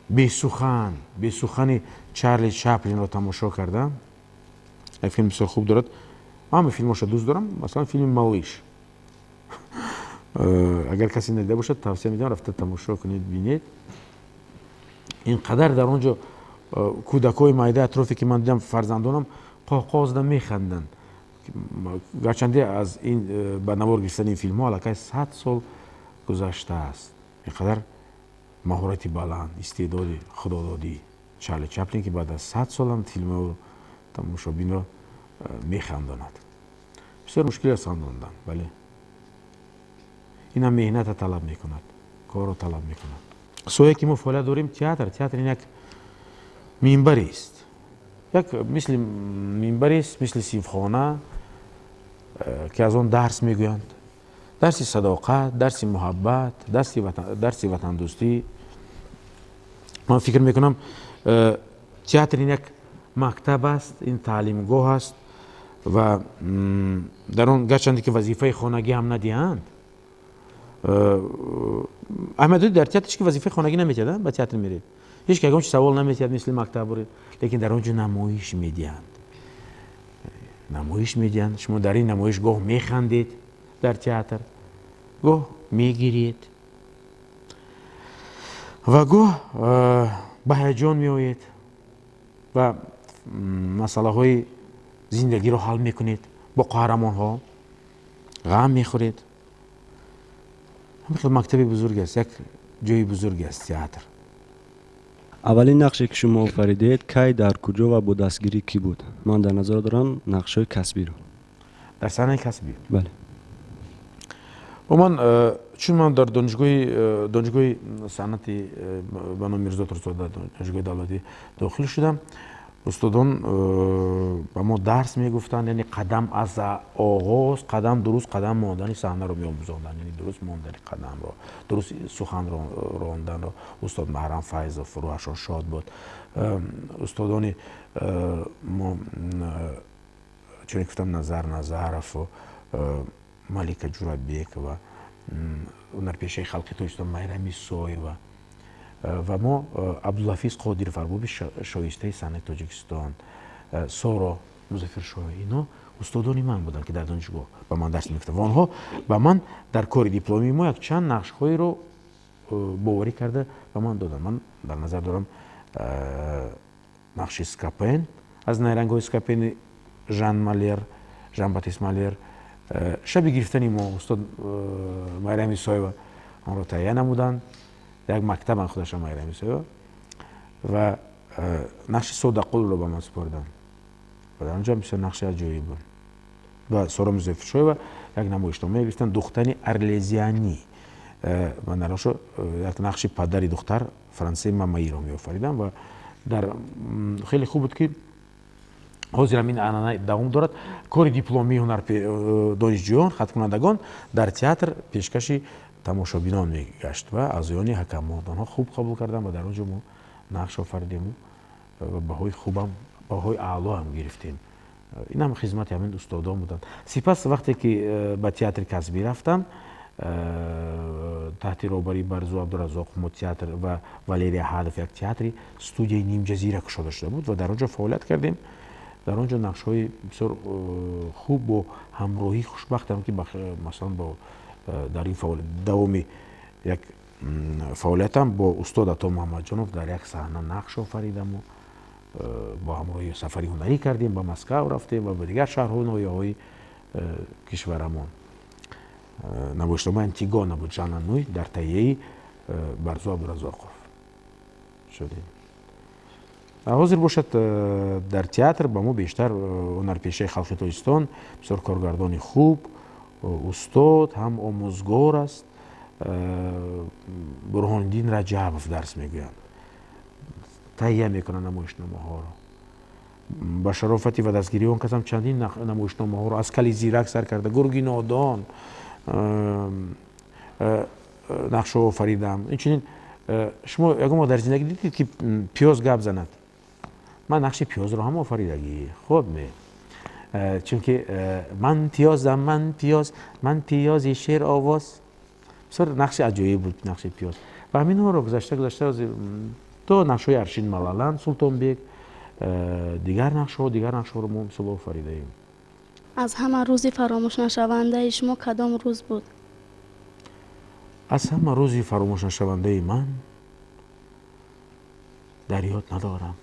бесухан, бесухани Чарли Чаплинро тамошо кардам. Як филм бисёр хуб дорад, ҳама филмҳоша дӯст дорам, масалан филми «Малыш». Агар касе надида бошад, тавсия медиҳам, рафта тамошо кунед, бинед. Ин қадар дар он ҷо кӯдакҳои майда атрофе, ки ман дидам, фарзандонам қоҳқоҳ зада механданд, гарчанде аз ин ба навор гирифтани ин филмҳо аллакай 100 сол гузаштааст. Ин қадар маҳорати баланд, истеъдоди худододӣ Чарли Чаплин, ки баъд аз 100 солам филмҳоро тамошобинро механдонад. Бисёр мушкил аст хандондан, бале, инам меҳната талаб мекунад, корро талаб мекунад. Соҳае, ки мо фаъолият дорем, театр. Театр ин як минбарест, як мисли минбарест, мисли синфхона, ки аз он дарс мегӯянд: дарси садоқат, дарси муҳаббат, дарси ватандӯстӣ. Ман фикр мекунам, театр ин як мактаб аст, ин таълимгоҳ аст ва дар он гарчанде ки вазифаи хонагӣ ҳам надиҳанд, аҳамият додед, дар театр ҳеч ки вазифаи хонагӣ наметиҳад, ба театр меред, ҳеч ки ягон чи савол наметиҳад, мисли мактаб буред, лекин дар он ҷо намоиш медиҳанд, намоиш медиҳанд. Шумо дар ин намоиш гоҳ механдед дар театр, гоҳ мегиред ва гоҳ ба ҳаяҷон меоед ва масъалаҳои зиндагиро ҳал мекунед, бо қаҳрамонҳо ғам мехӯред. Ҳамин хел мактаби бузург аст, як ҷои бузург аст театр. Аввалин нақше, ки шумо офаридед, кай, дар куҷо ва бо дастгирии кӣ буд? Ман дар назар дорам нақшҳои касбиро. Дар саҳнаи касбӣ? Бале. Ман чун ман дар донишгоҳи санъати ба номи Мирзо Турсунзода, донишгоҳи давлатӣ дохил шудам, устодон ба мо дарс мегуфтанд, яъне қадам аз оғоз, қадам дуруст қадам мондани саҳнаро меомӯзонданд, яъне дуруст мондани қадамро, дуруст сухан ронданро. Устод Маҳрам Файзов, рӯҳашон шод буд, устодони мо, чунин гуфтам, Назар Назарову Малика Ҷурабекова, ҳунарпешаи халқи Тоҷикистон Майрам Исоева ва мо, Абдулҳафиз Қодиров, арбоби шоистаи санъати Тоҷикистон, Соро Музаффаршоева, ино устодони ман буданд, ки дар донишгоҳ ба ман дарс мегуфтанд ва онҳо ба ман дар кори дипломии мо якчанд нақшҳоеро боварӣ карда ба ман доданд. Ман дар назар дорам нақши Скапен аз «Найрангҳои Скапени» Жан Малер, Жан Батист Малер, «Шаби гирифтани мо», устод Майрам Исоева онро таҳия намуданд, як мактабан худаша Майрам Исоева, ва нақши Содақулро ба ман супориданд ва дар онҷо бисёр нақши аҷоиб буд. Ва Соро Музаффаршоева як намоишнома гирифтанд, «Духтани Арлезианӣ», ман дар оншо як нақши падари духтар, Франсаи Мамаиро меофаридам ва дар хеле хуб буд, ки ҳозирам ин анъана давом дорад: кори дипломии ҳунар донишҷӯён, хаткунандагон дар театр пешкаши тамошобинон мегашт ва аъзоёни ҳакамон онҳо хуб қабул карданд ва дар он ҷо мо нақш офаридему ва баҳои хубам, баҳои аъло ҳам гирифтем. Ин ҳам хизмати ҳамин устодон буданд. Сипас вақте ки ба театри касбӣ рафтам, таҳти роҳбарии Барзу Абдуразоқов мо театр ва Валерия Ҳадов як театри студияи нимҷазира кушода шуда буд ва дар он ҷо фаъолият кардем. Дар он ҷо нақшҳои бисёр хуб бо ҳамроҳӣ, хушбахтам, ки масалан бо дар ин давоми як фаъолиятам бо устод Ато Муҳаммадҷонов дар як саҳна нақш офаридаму бо ҳамроҳи сафари ҳунарӣ кардем, ба Москав рафтем ва ба дигар шаҳрҳою ноҳияҳои кишварамон. Намоишномаи «Антигона» буд, Жан Ануй, дар таҳияи Барзу Абдуразоқов шудем. Ҳозир бошад, дар театр ба мо бештар ҳунарпешаи халқи Тоҷикистон, бисёр коргардони хуб, Устод ҳам омӯзгор аст, Бурҳониддин Раҷабов дарс мегӯянд, таҳия мекунанд намоишномаҳоро. Ба шарофати ва дастгирии он касам чандин намоишномаҳоро аз Кали зирак сар карда, Гурги нодон нақшҳо офаридам. Инчунин шумо ягон бор дар зиндагӣ дидед, ки пиёз гап занад? Ман нақши пиёзро ҳам офаридагӣ. Хуб, ме чунки ман пиёзам, ман пиёз, ман пиёзи шер овоз. Бисёр нақши аҷоиб буд нақши пиёз. Ва ҳаминҳоро гузашта гузашта то нақшҳои Аршин Малалан, Султонбек, дигар нақшҳо, дигар нақшҳоро мо мисол офаридаем. Аз ҳама рӯзи фаромӯшнашавандаи шумо кадом рӯз буд? Аз ҳама рӯзи фаромӯшнашавандаи ман дар ёд надорам.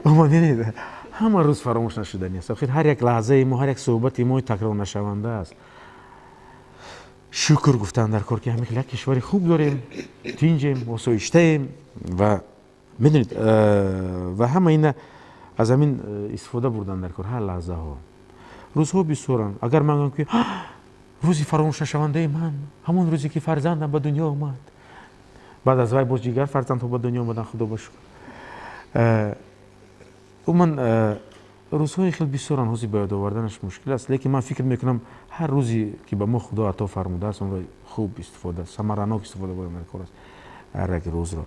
Ҳама рӯз фаромӯш нашудани аст. Охир ҳар як лаҳзаи мо, ҳар як суҳбати мо такрорнашаванда аст. Шукр гуфтан дар кор, ки ҳамин хел як кишвари хуб дорем, тинҷем, осоиштаем ва медонед, ва ҳама ина аз ҳамин истифода бурдан дар кор. Ҳар лаҳзаҳо, рӯзҳо бисёранд. Агар ман гӯям, ки рӯзи фаромӯшнашавандаи ман ҳамон рӯзе, ки фарзандам ба дунё омад, баъд аз вай боз дигар фарзандҳо ба дунё омаданд, худо ба шукр. Умуман рӯзҳои хел бисёранд, ҳозир ба ёд оварданаш мушкил аст, лекин ман фикр мекунам, ҳар рӯзе, ки ба мо Худо ато фармудааст, онро хуб истифода, самаранок истифода бурдан дар кор аст. Ҳар як рӯзро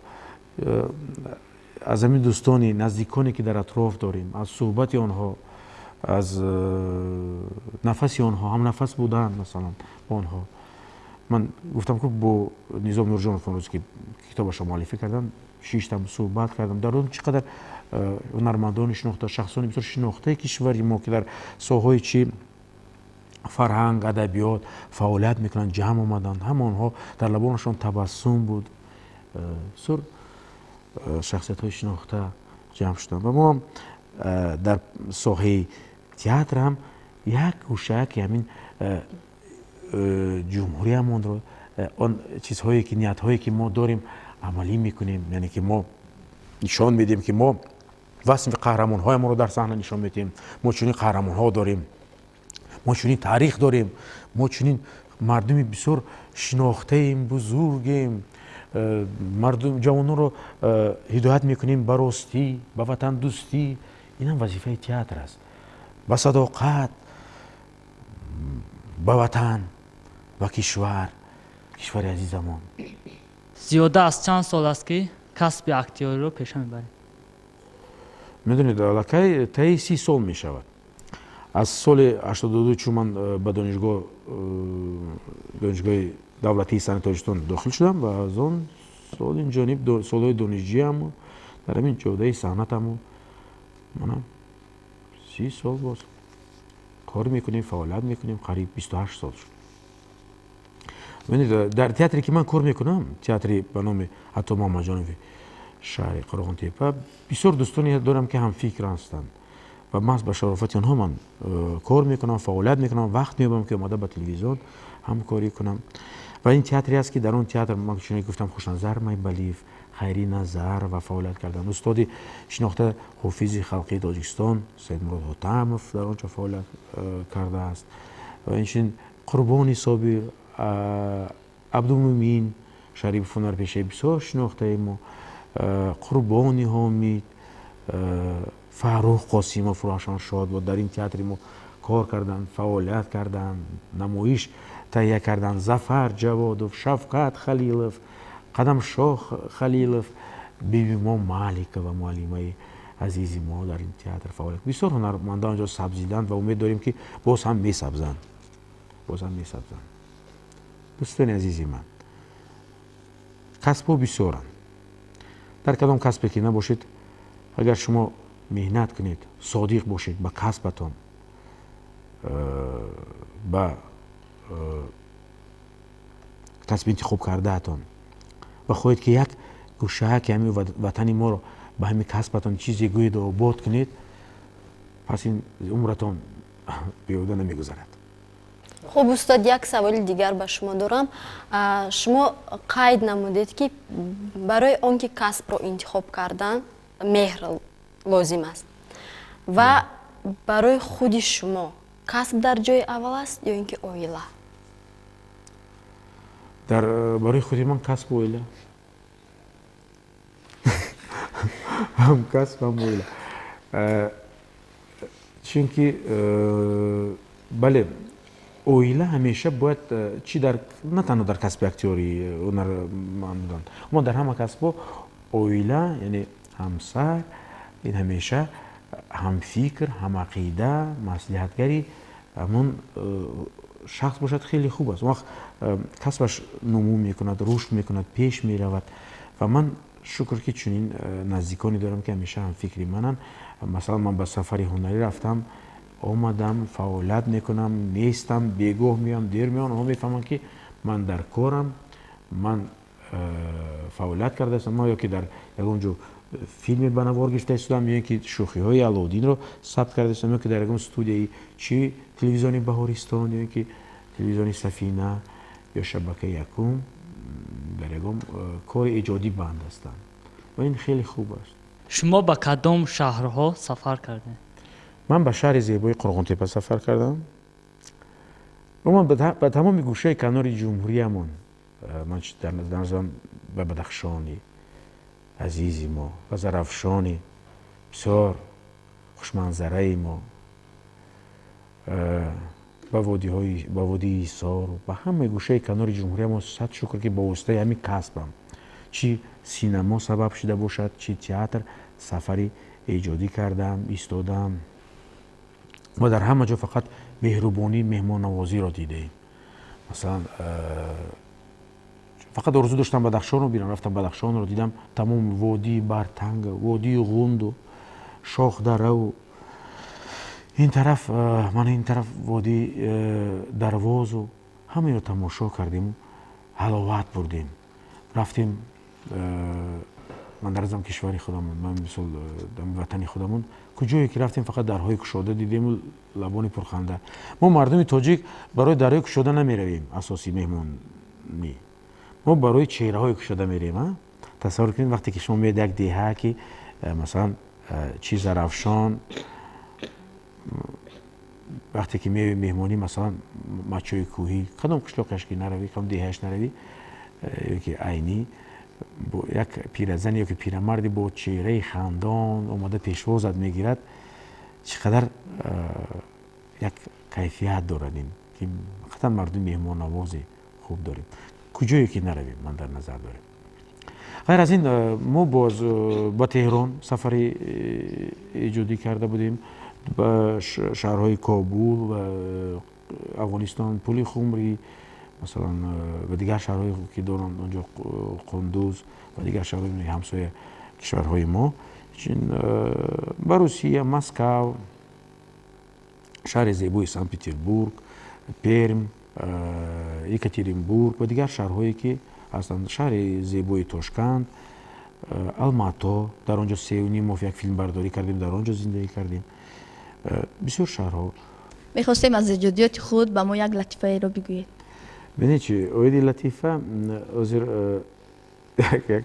аз ҳамин дӯстони наздиконе, ки дар атроф дорем, аз суҳбати онҳо, аз нафаси онҳо, ҳамнафас будан масалан бо онҳо. Ман гуфтам, ки бо Низом Нурҷонов он рӯзе, ки китобашро муаллифӣ кардам, шиштам, суҳбат кардам. Дар он чӣ қадар ҳунармандони шинохта, шахсони бисёр шинохтаи кишвари мо, ки дар соҳаҳои чи фарҳанг, адабиёт фаъолият мекунанд, ҷамъ омаданд. Ҳама онҳо дар лабонашон табассум буд. Бисёр шахсиятҳои шинохта ҷамъ шуданд ва мо ҳам дар соҳаи театр ҳам як гӯшаки ҳамин ҷумҳуриямонро, он чизҳое ки, ниятҳое ки мо дорем, амалӣ мекунем. Яъне ки мо нишон медиҳем, ки мо васфи қаҳрамонҳоямонро дар саҳна нишон медиҳем. Мо чунин қаҳрамонҳо дорем, мо чунин таърих дорем, мо чунин мардуми бисёр шинохтаем, бузургем. Мардум, ҷавононро ҳидоят мекунем ба ростӣ, ба ватандӯстӣ. Инам вазифаи театр аст, ба садоқат ба ватан, ба кишвар, кишвари азизамон. Зиёда аз чанд сол аст, ки касби актёриро пеша мебаред? Медонед, аллакай таи 30 сол мешавад. Аз соли 82, чун ман ба донишгоҳ, Донишгоҳи давлатии санъати Тоҷикистон дохил шудам ва аз он сол ин ҷониб солҳои донишҷӯиаму дар ҳамин ҷодаи санъатаму манам 30 сол боз кор мекунем, фаъолият мекунем. Қариб 28 сол шуд. Дар театре, ки ман кор мекунам, театри ба номи Ато Муҳаммадҷонови шаҳри Қурғонтепа, бисёр дӯстоне дорам, ки ҳамфикр ҳастанд ва маҳз ба шарофати онҳо ман кор мекунам, фаъолият мекунам, вақт меёбам, ки омада ба телевизион ҳамкорӣ кунам. Ва ин театре аст, ки дар он театр ман, чуне гуфтам, Хушназар Майбалиев, Хайри Назар ва фаъолият карданд, устоди шинохта, ҳофизи халқии Тоҷикистон Саидмурод Ҳотамов дар он ҷо фаъолият кардааст ва инчунин Қурбони Собир, Абдумумин Шарипов, ҳунарпешаи бисёр шинохтаи мо, Қурбони Ҳомид, Фаррух Қосимов, рӯҳашон шод бод, дар ин театри мо кор карданд, фаъолият карданд, намоиш таҳия карданд. Зафар Ҷаводов, Шавкат Халилов, Қадамшоҳ Халилов, Бибимо Маликова, муаллимаи азизи мо, дар ин театр фаъолият. Бисёр ҳунармандон онҷо сабзиданд ва умед дорем, ки боз ҳам месабзанд, боз ҳам месабзанд. Дӯстони азизи ман, касбҳо бисёранд. Дар кадом касбе ки набошед, агар шумо меҳнат кунед, содиқ бошед ба касбатон, ба касби интихоб кардаатон ва хоҳед, ки як гӯшааки ҳамин ватани моро ба ҳамин касбатон чизе гӯеду обод кунед, пас ин умратон беҳуда намегузарад. Хуб, устод, як саволи дигар ба шумо дорам. Шумо қайд намудед, ки барои он ки касбро интихоб кардан меҳр лозим аст ва барои худи шумо Касб дар ҷои аввал аст ё ин ки оила? Дар барои худи ман касб, оила, ҳам касб, ҳам оила, чунки бале, оила ҳамеша бояд чи дар на танҳо дар касби актёри, ҳунарманд будан, аммо дар ҳама касбҳо оила, яъне ҳамсар, ин ҳамеша ҳамфикр, ҳамақида, маслиҳатгари ҳамон шахс бошад, хеле хуб аст. Он вақт касбаш нумӯ мекунад, рушд мекунад, пеш меравад. Ва ман шукр, ки чунин наздиконе дорам, ки ҳамеша ҳамфикри мананд. Масалан, ман ба сафари ҳунарӣ рафтам, омадам, фаъолият мекунам, нестам, бегоҳ меоям, дер меоям, онҳо мефаҳманд, ки ман дар корам, ман фаъолият карда истам, ё ки дар ягон ҷо филме ба навор гирифта истодам, ё ин ки шӯхиҳои Алоуддинро сабт карда истодам, ё ки дар ягон студияи чи телевизиони Баҳористон, ё ин ки телевизиони Сафина ё шабакаи якум дар ягон кори эҷодӣ банд ҳастам ва ин хеле хуб аст. Шумо ба кадом шаҳрҳо сафар кардед? Ман ба шаҳри зебои Қурғонтепа сафар кардам. Умуман ба тамоми гӯшаи канори ҷумҳуриямон, ман дар назарам ба Бадахшони азизи мо, ба Зарафшони бисёр хушманзараи мо, ба водиҳои, ба водии Ҳисору ба ҳамаи гӯшаи канори ҷумҳуриямон, сад шукр, ки бо воситаи ҳамин касбам, чи синамо сабаб шуда бошад, чи театр, сафари эҷодӣ кардам, истодам ва дар ҳама ҷо фақат меҳрубонӣ, меҳмоннавозиро дидаем. Масалан, фақат орзу доштам Бадахшонро бинам, рафтам, Бадахшонро дидам, тамоми водии Бартанга, водии Ғунду, Шохдараву ин тараф, мана ин тараф водии Дарвозу, ҳамаеро тамошо кардему ҳаловат бурдем. Рафтем, ман дар азам кишвари худамон, ман мисол ватани худамон, куҷое ки рафтем, фақат дарҳои кушода дидему лабони пурханда. Мо мардуми тоҷик барои дарҳои кушода намеравем, асоси меҳмонӣ мо барои чеҳраҳои кушода мерем. Тасаввур кунед, вақте ки шумо меоед як деҳа, ки масалан чи Зарафшон, вақте ки меои меҳмонӣ, масалан Мачои кӯҳӣ, кадом қишлоқаш ки наравӣ, кадом деҳааш наравӣ, ё ки Айнӣ, як пиразане ё ки пирамарде бо чеҳраи хандон омода пешвозат мегирад, чӣ қадар як кайфият дорад ин, ки ҳақиқатан мардуми меҳмоннавози хуб дорем, куҷое ки наравем, ман дар назар дорем. Ғайр аз ин, мо боз ба Теҳрон сафари эҷодӣ карда будем, ба шаҳрҳои Кобул ва Афғонистон, Пули Хумрӣ масалан, ва дигар шаҳрҳое ки доранд онҷо, Қундуз ва дигар шаҳрҳои ҳамсоя кишварҳои мо, ба Русия, Москав, шаҳри зебои Санкт Петербург, Перм, Екатеринбург ва дигар шаҳрҳое ки ҳастанд, шаҳри зебои Тошканд, Алмато, дар он ҷо 3,5 моҳ як филмбардорӣ кардем, дар он ҷо зиндагӣ кардем, бисёр шаҳрҳо. Мехостем аз эҷодиёти худ ба мо як латифаеро бигӯед. Бинед, чи оиди латифа, ҳозир як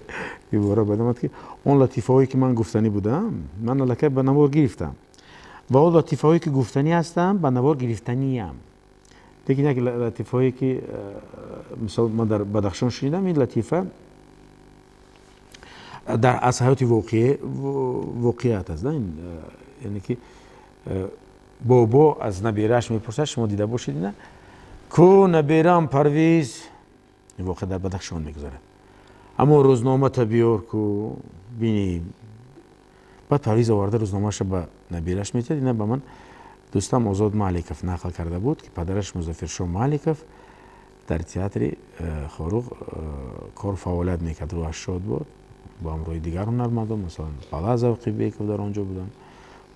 ибора бад омад, ки он латифаҳое ки ман гуфтанӣ будам, ман аллакай ба навор гирифтам ва он латифаҳое ки гуфтанӣ ҳастам, ба навор гирифтаниям. Лекин як латифаҳое ки мисол ман дар Бадахшон шунидам, ин латифа дар аз ҳаёти воқеият аст, яъне ки бобо аз набирааш мепурсад, шумо дида бошед ина: «Ку, наберам Парвиз, ин воқеа дар Бадахшон мегузарад, аммо рӯзномата биёр ку, бинем». Баъд Парвиз оварда рӯзномаашро ба набирааш метиҳад. Ина ба ман дӯстам Озод Маликов нақл карда буд, ки падараш Музаффаршоҳ Маликов дар театри Хоруғ кор фаъолият мекард, рӯҳаш шод буд, бо ҳамроҳи дигар ҳунармандон, масалан Пала Завқибеков дар он ҷо буданд,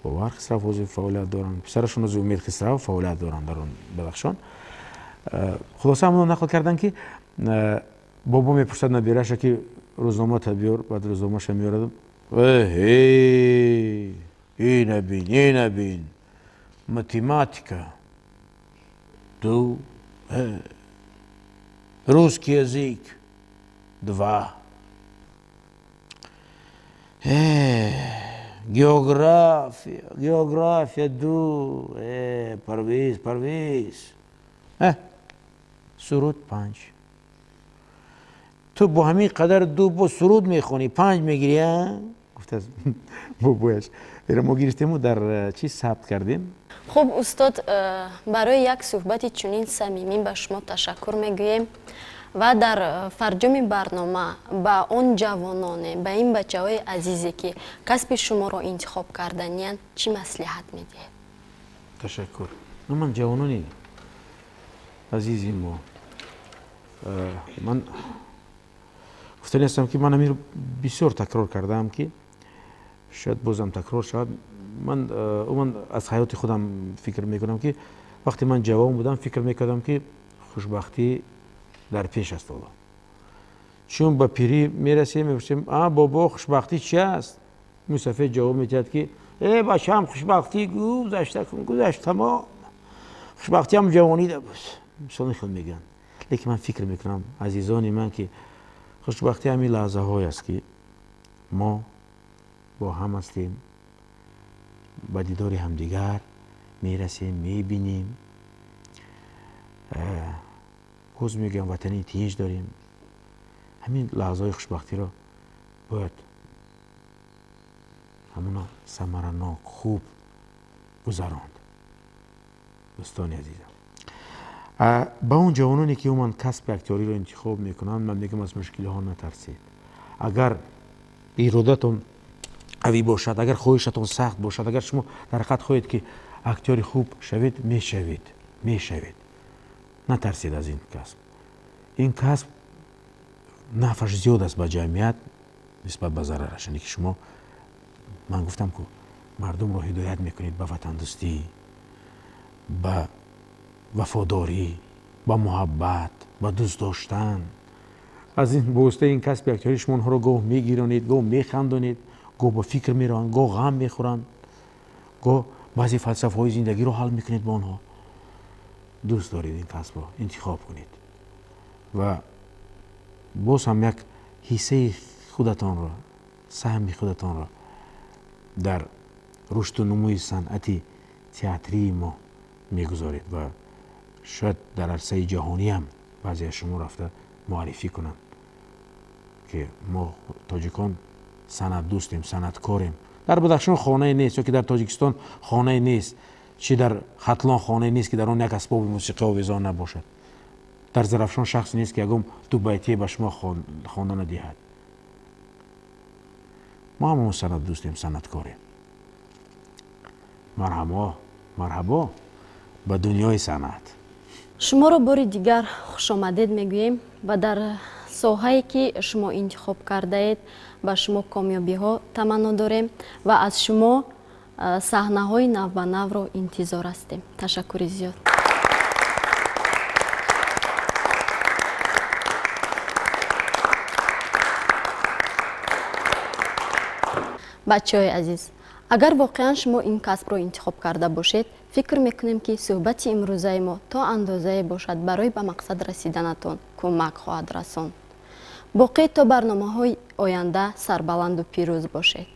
Бовар Хисрав ҳозир фаъолият доранд, писарашон ҳозир Умед Хисрав фаъолият доранд дар он Бадахшон. Хулоса, ҳамоно нақл карданд, ки бобо мепурсад набираша, ки рӯзномата биёр. Баъд рӯзномаша меорад: «Ина бин, ина бин, математика ду, русский язык два, География, география 2, Парвиз, Парвиз, суруд 5. Ту бо ҳамин қадар 2 бо суруд мехонӣ, 5 мегирӣ, гуфтааст бобояш. Эра мо гирифтему дар чӣ сабт кардем. Хуб, устод, барои як суҳбати чунин самимӣ ба шумо ташаккур мегӯем ва дар фарҷоми барнома ба он ҷавононе, ба ин бачаҳои азизе, ки касби шуморо интихоб карданиянд, чӣ маслиҳат медиҳед? Ташаккур. Ман ҷавонони азизи мо, ман гуфтани ҳастам, ки ман ҳаминро бисёр такрор кардаам, ки шояд бозам такрор шавад. Ман умуман аз ҳаёти худам фикр мекунам, ки вақте ман ҷавон будам, фикр мекардам, ки хушбахтӣ дар пеш аст. Ҳоло чун ба пирӣ мерасем, мепурсем: а бобо, хушбахтӣ чи аст? Мусафед ҷавоб медиҳад, ки э бачаам, хушбахтӣ гузашта кун, гузашт, тамом, хушбахтиам ҷавонида буд. Мисол хел мегӯянд. Лекин ман фикр мекунам, азизони ман, ки хушбахтӣ ҳамин лаҳзаҳое аст, ки мо бо ҳам ҳастем, ба дидори ҳамдигар мерасем, мебинем, боз мегӯям, ватани тинҷ дорем. Ҳамин лаҳзаҳои хушбахтиро бояд ҳамуна самаранок хуб гузаронд. Дӯстони азизам, ба он ҷавононе, ки умуман касби актёриро интихоб мекунанд, ман мегӯям, аз мушкилиҳо натарсед. Агар иродатон қавӣ бошад, агар хоҳишатон сахт бошад, агар шумо дар ҳақиқат хоҳед, ки актёри хуб шавед, мешавед, мешавед. Натарсед аз ин касб. Ин касб нафаш зиёд аст ба ҷамъият нисбат ба зарараш. Яъне ки шумо, ман гуфтам ку, мардумро ҳидоят мекунед ба ватандӯстӣ, ба вафодорӣ, ба муҳаббат, ба дӯст доштан. Аз ин бо воситаи ин касби актёрӣ шумо онҳоро гоҳ мегиронед, гоҳ механдонед, гоҳ ба фикр мераванд, гоҳ ғам мехӯранд, гоҳ баъзе фалсафаҳои зиндагиро ҳал мекунед бо онҳо. Дӯст доред ин касбро, интихоб кунед ва боз ҳам як ҳиссаи худатонро, саҳми худатонро дар рушду нумӯи санъати театрии мо мегузоред ва шояд дар арсаи ҷаҳониам баъзе аз шумо рафта муаррифӣ кунанд, ки мо тоҷикон санъатдӯстем, санъаткорем. Дар Бадахшон хонае нест, ё ки дар Тоҷикистон хонае нест, чи дар Хатлон хонае нест, ки дар он як асбоби мусиқӣ овезон набошад. Дар Зарафшон шахсе нест, ки ягон дубайтие ба шумо хонда надиҳад. Мо ҳамамо санъатдӯстем, санъаткорем. Марҳабо, марҳабо ба дунёи санъат. Шуморо бори дигар хушомадед мегӯем ва дар соҳае, ки шумо интихоб кардаед, ба шумо комёбиҳо таманно дорем ва аз шумо саҳнаҳои навбанавро интизор ҳастем. Ташаккури зиёд. Бачаҳои азиз, агар воқеан шумо ин касбро интихоб карда бошед, фикр мекунем, ки суҳбати имрӯзаи мо то андозае бошад барои ба мақсад расиданатон кӯмак хоҳад расонд. Боқӣ то барномаҳои оянда сарбаланду пирӯз бошед.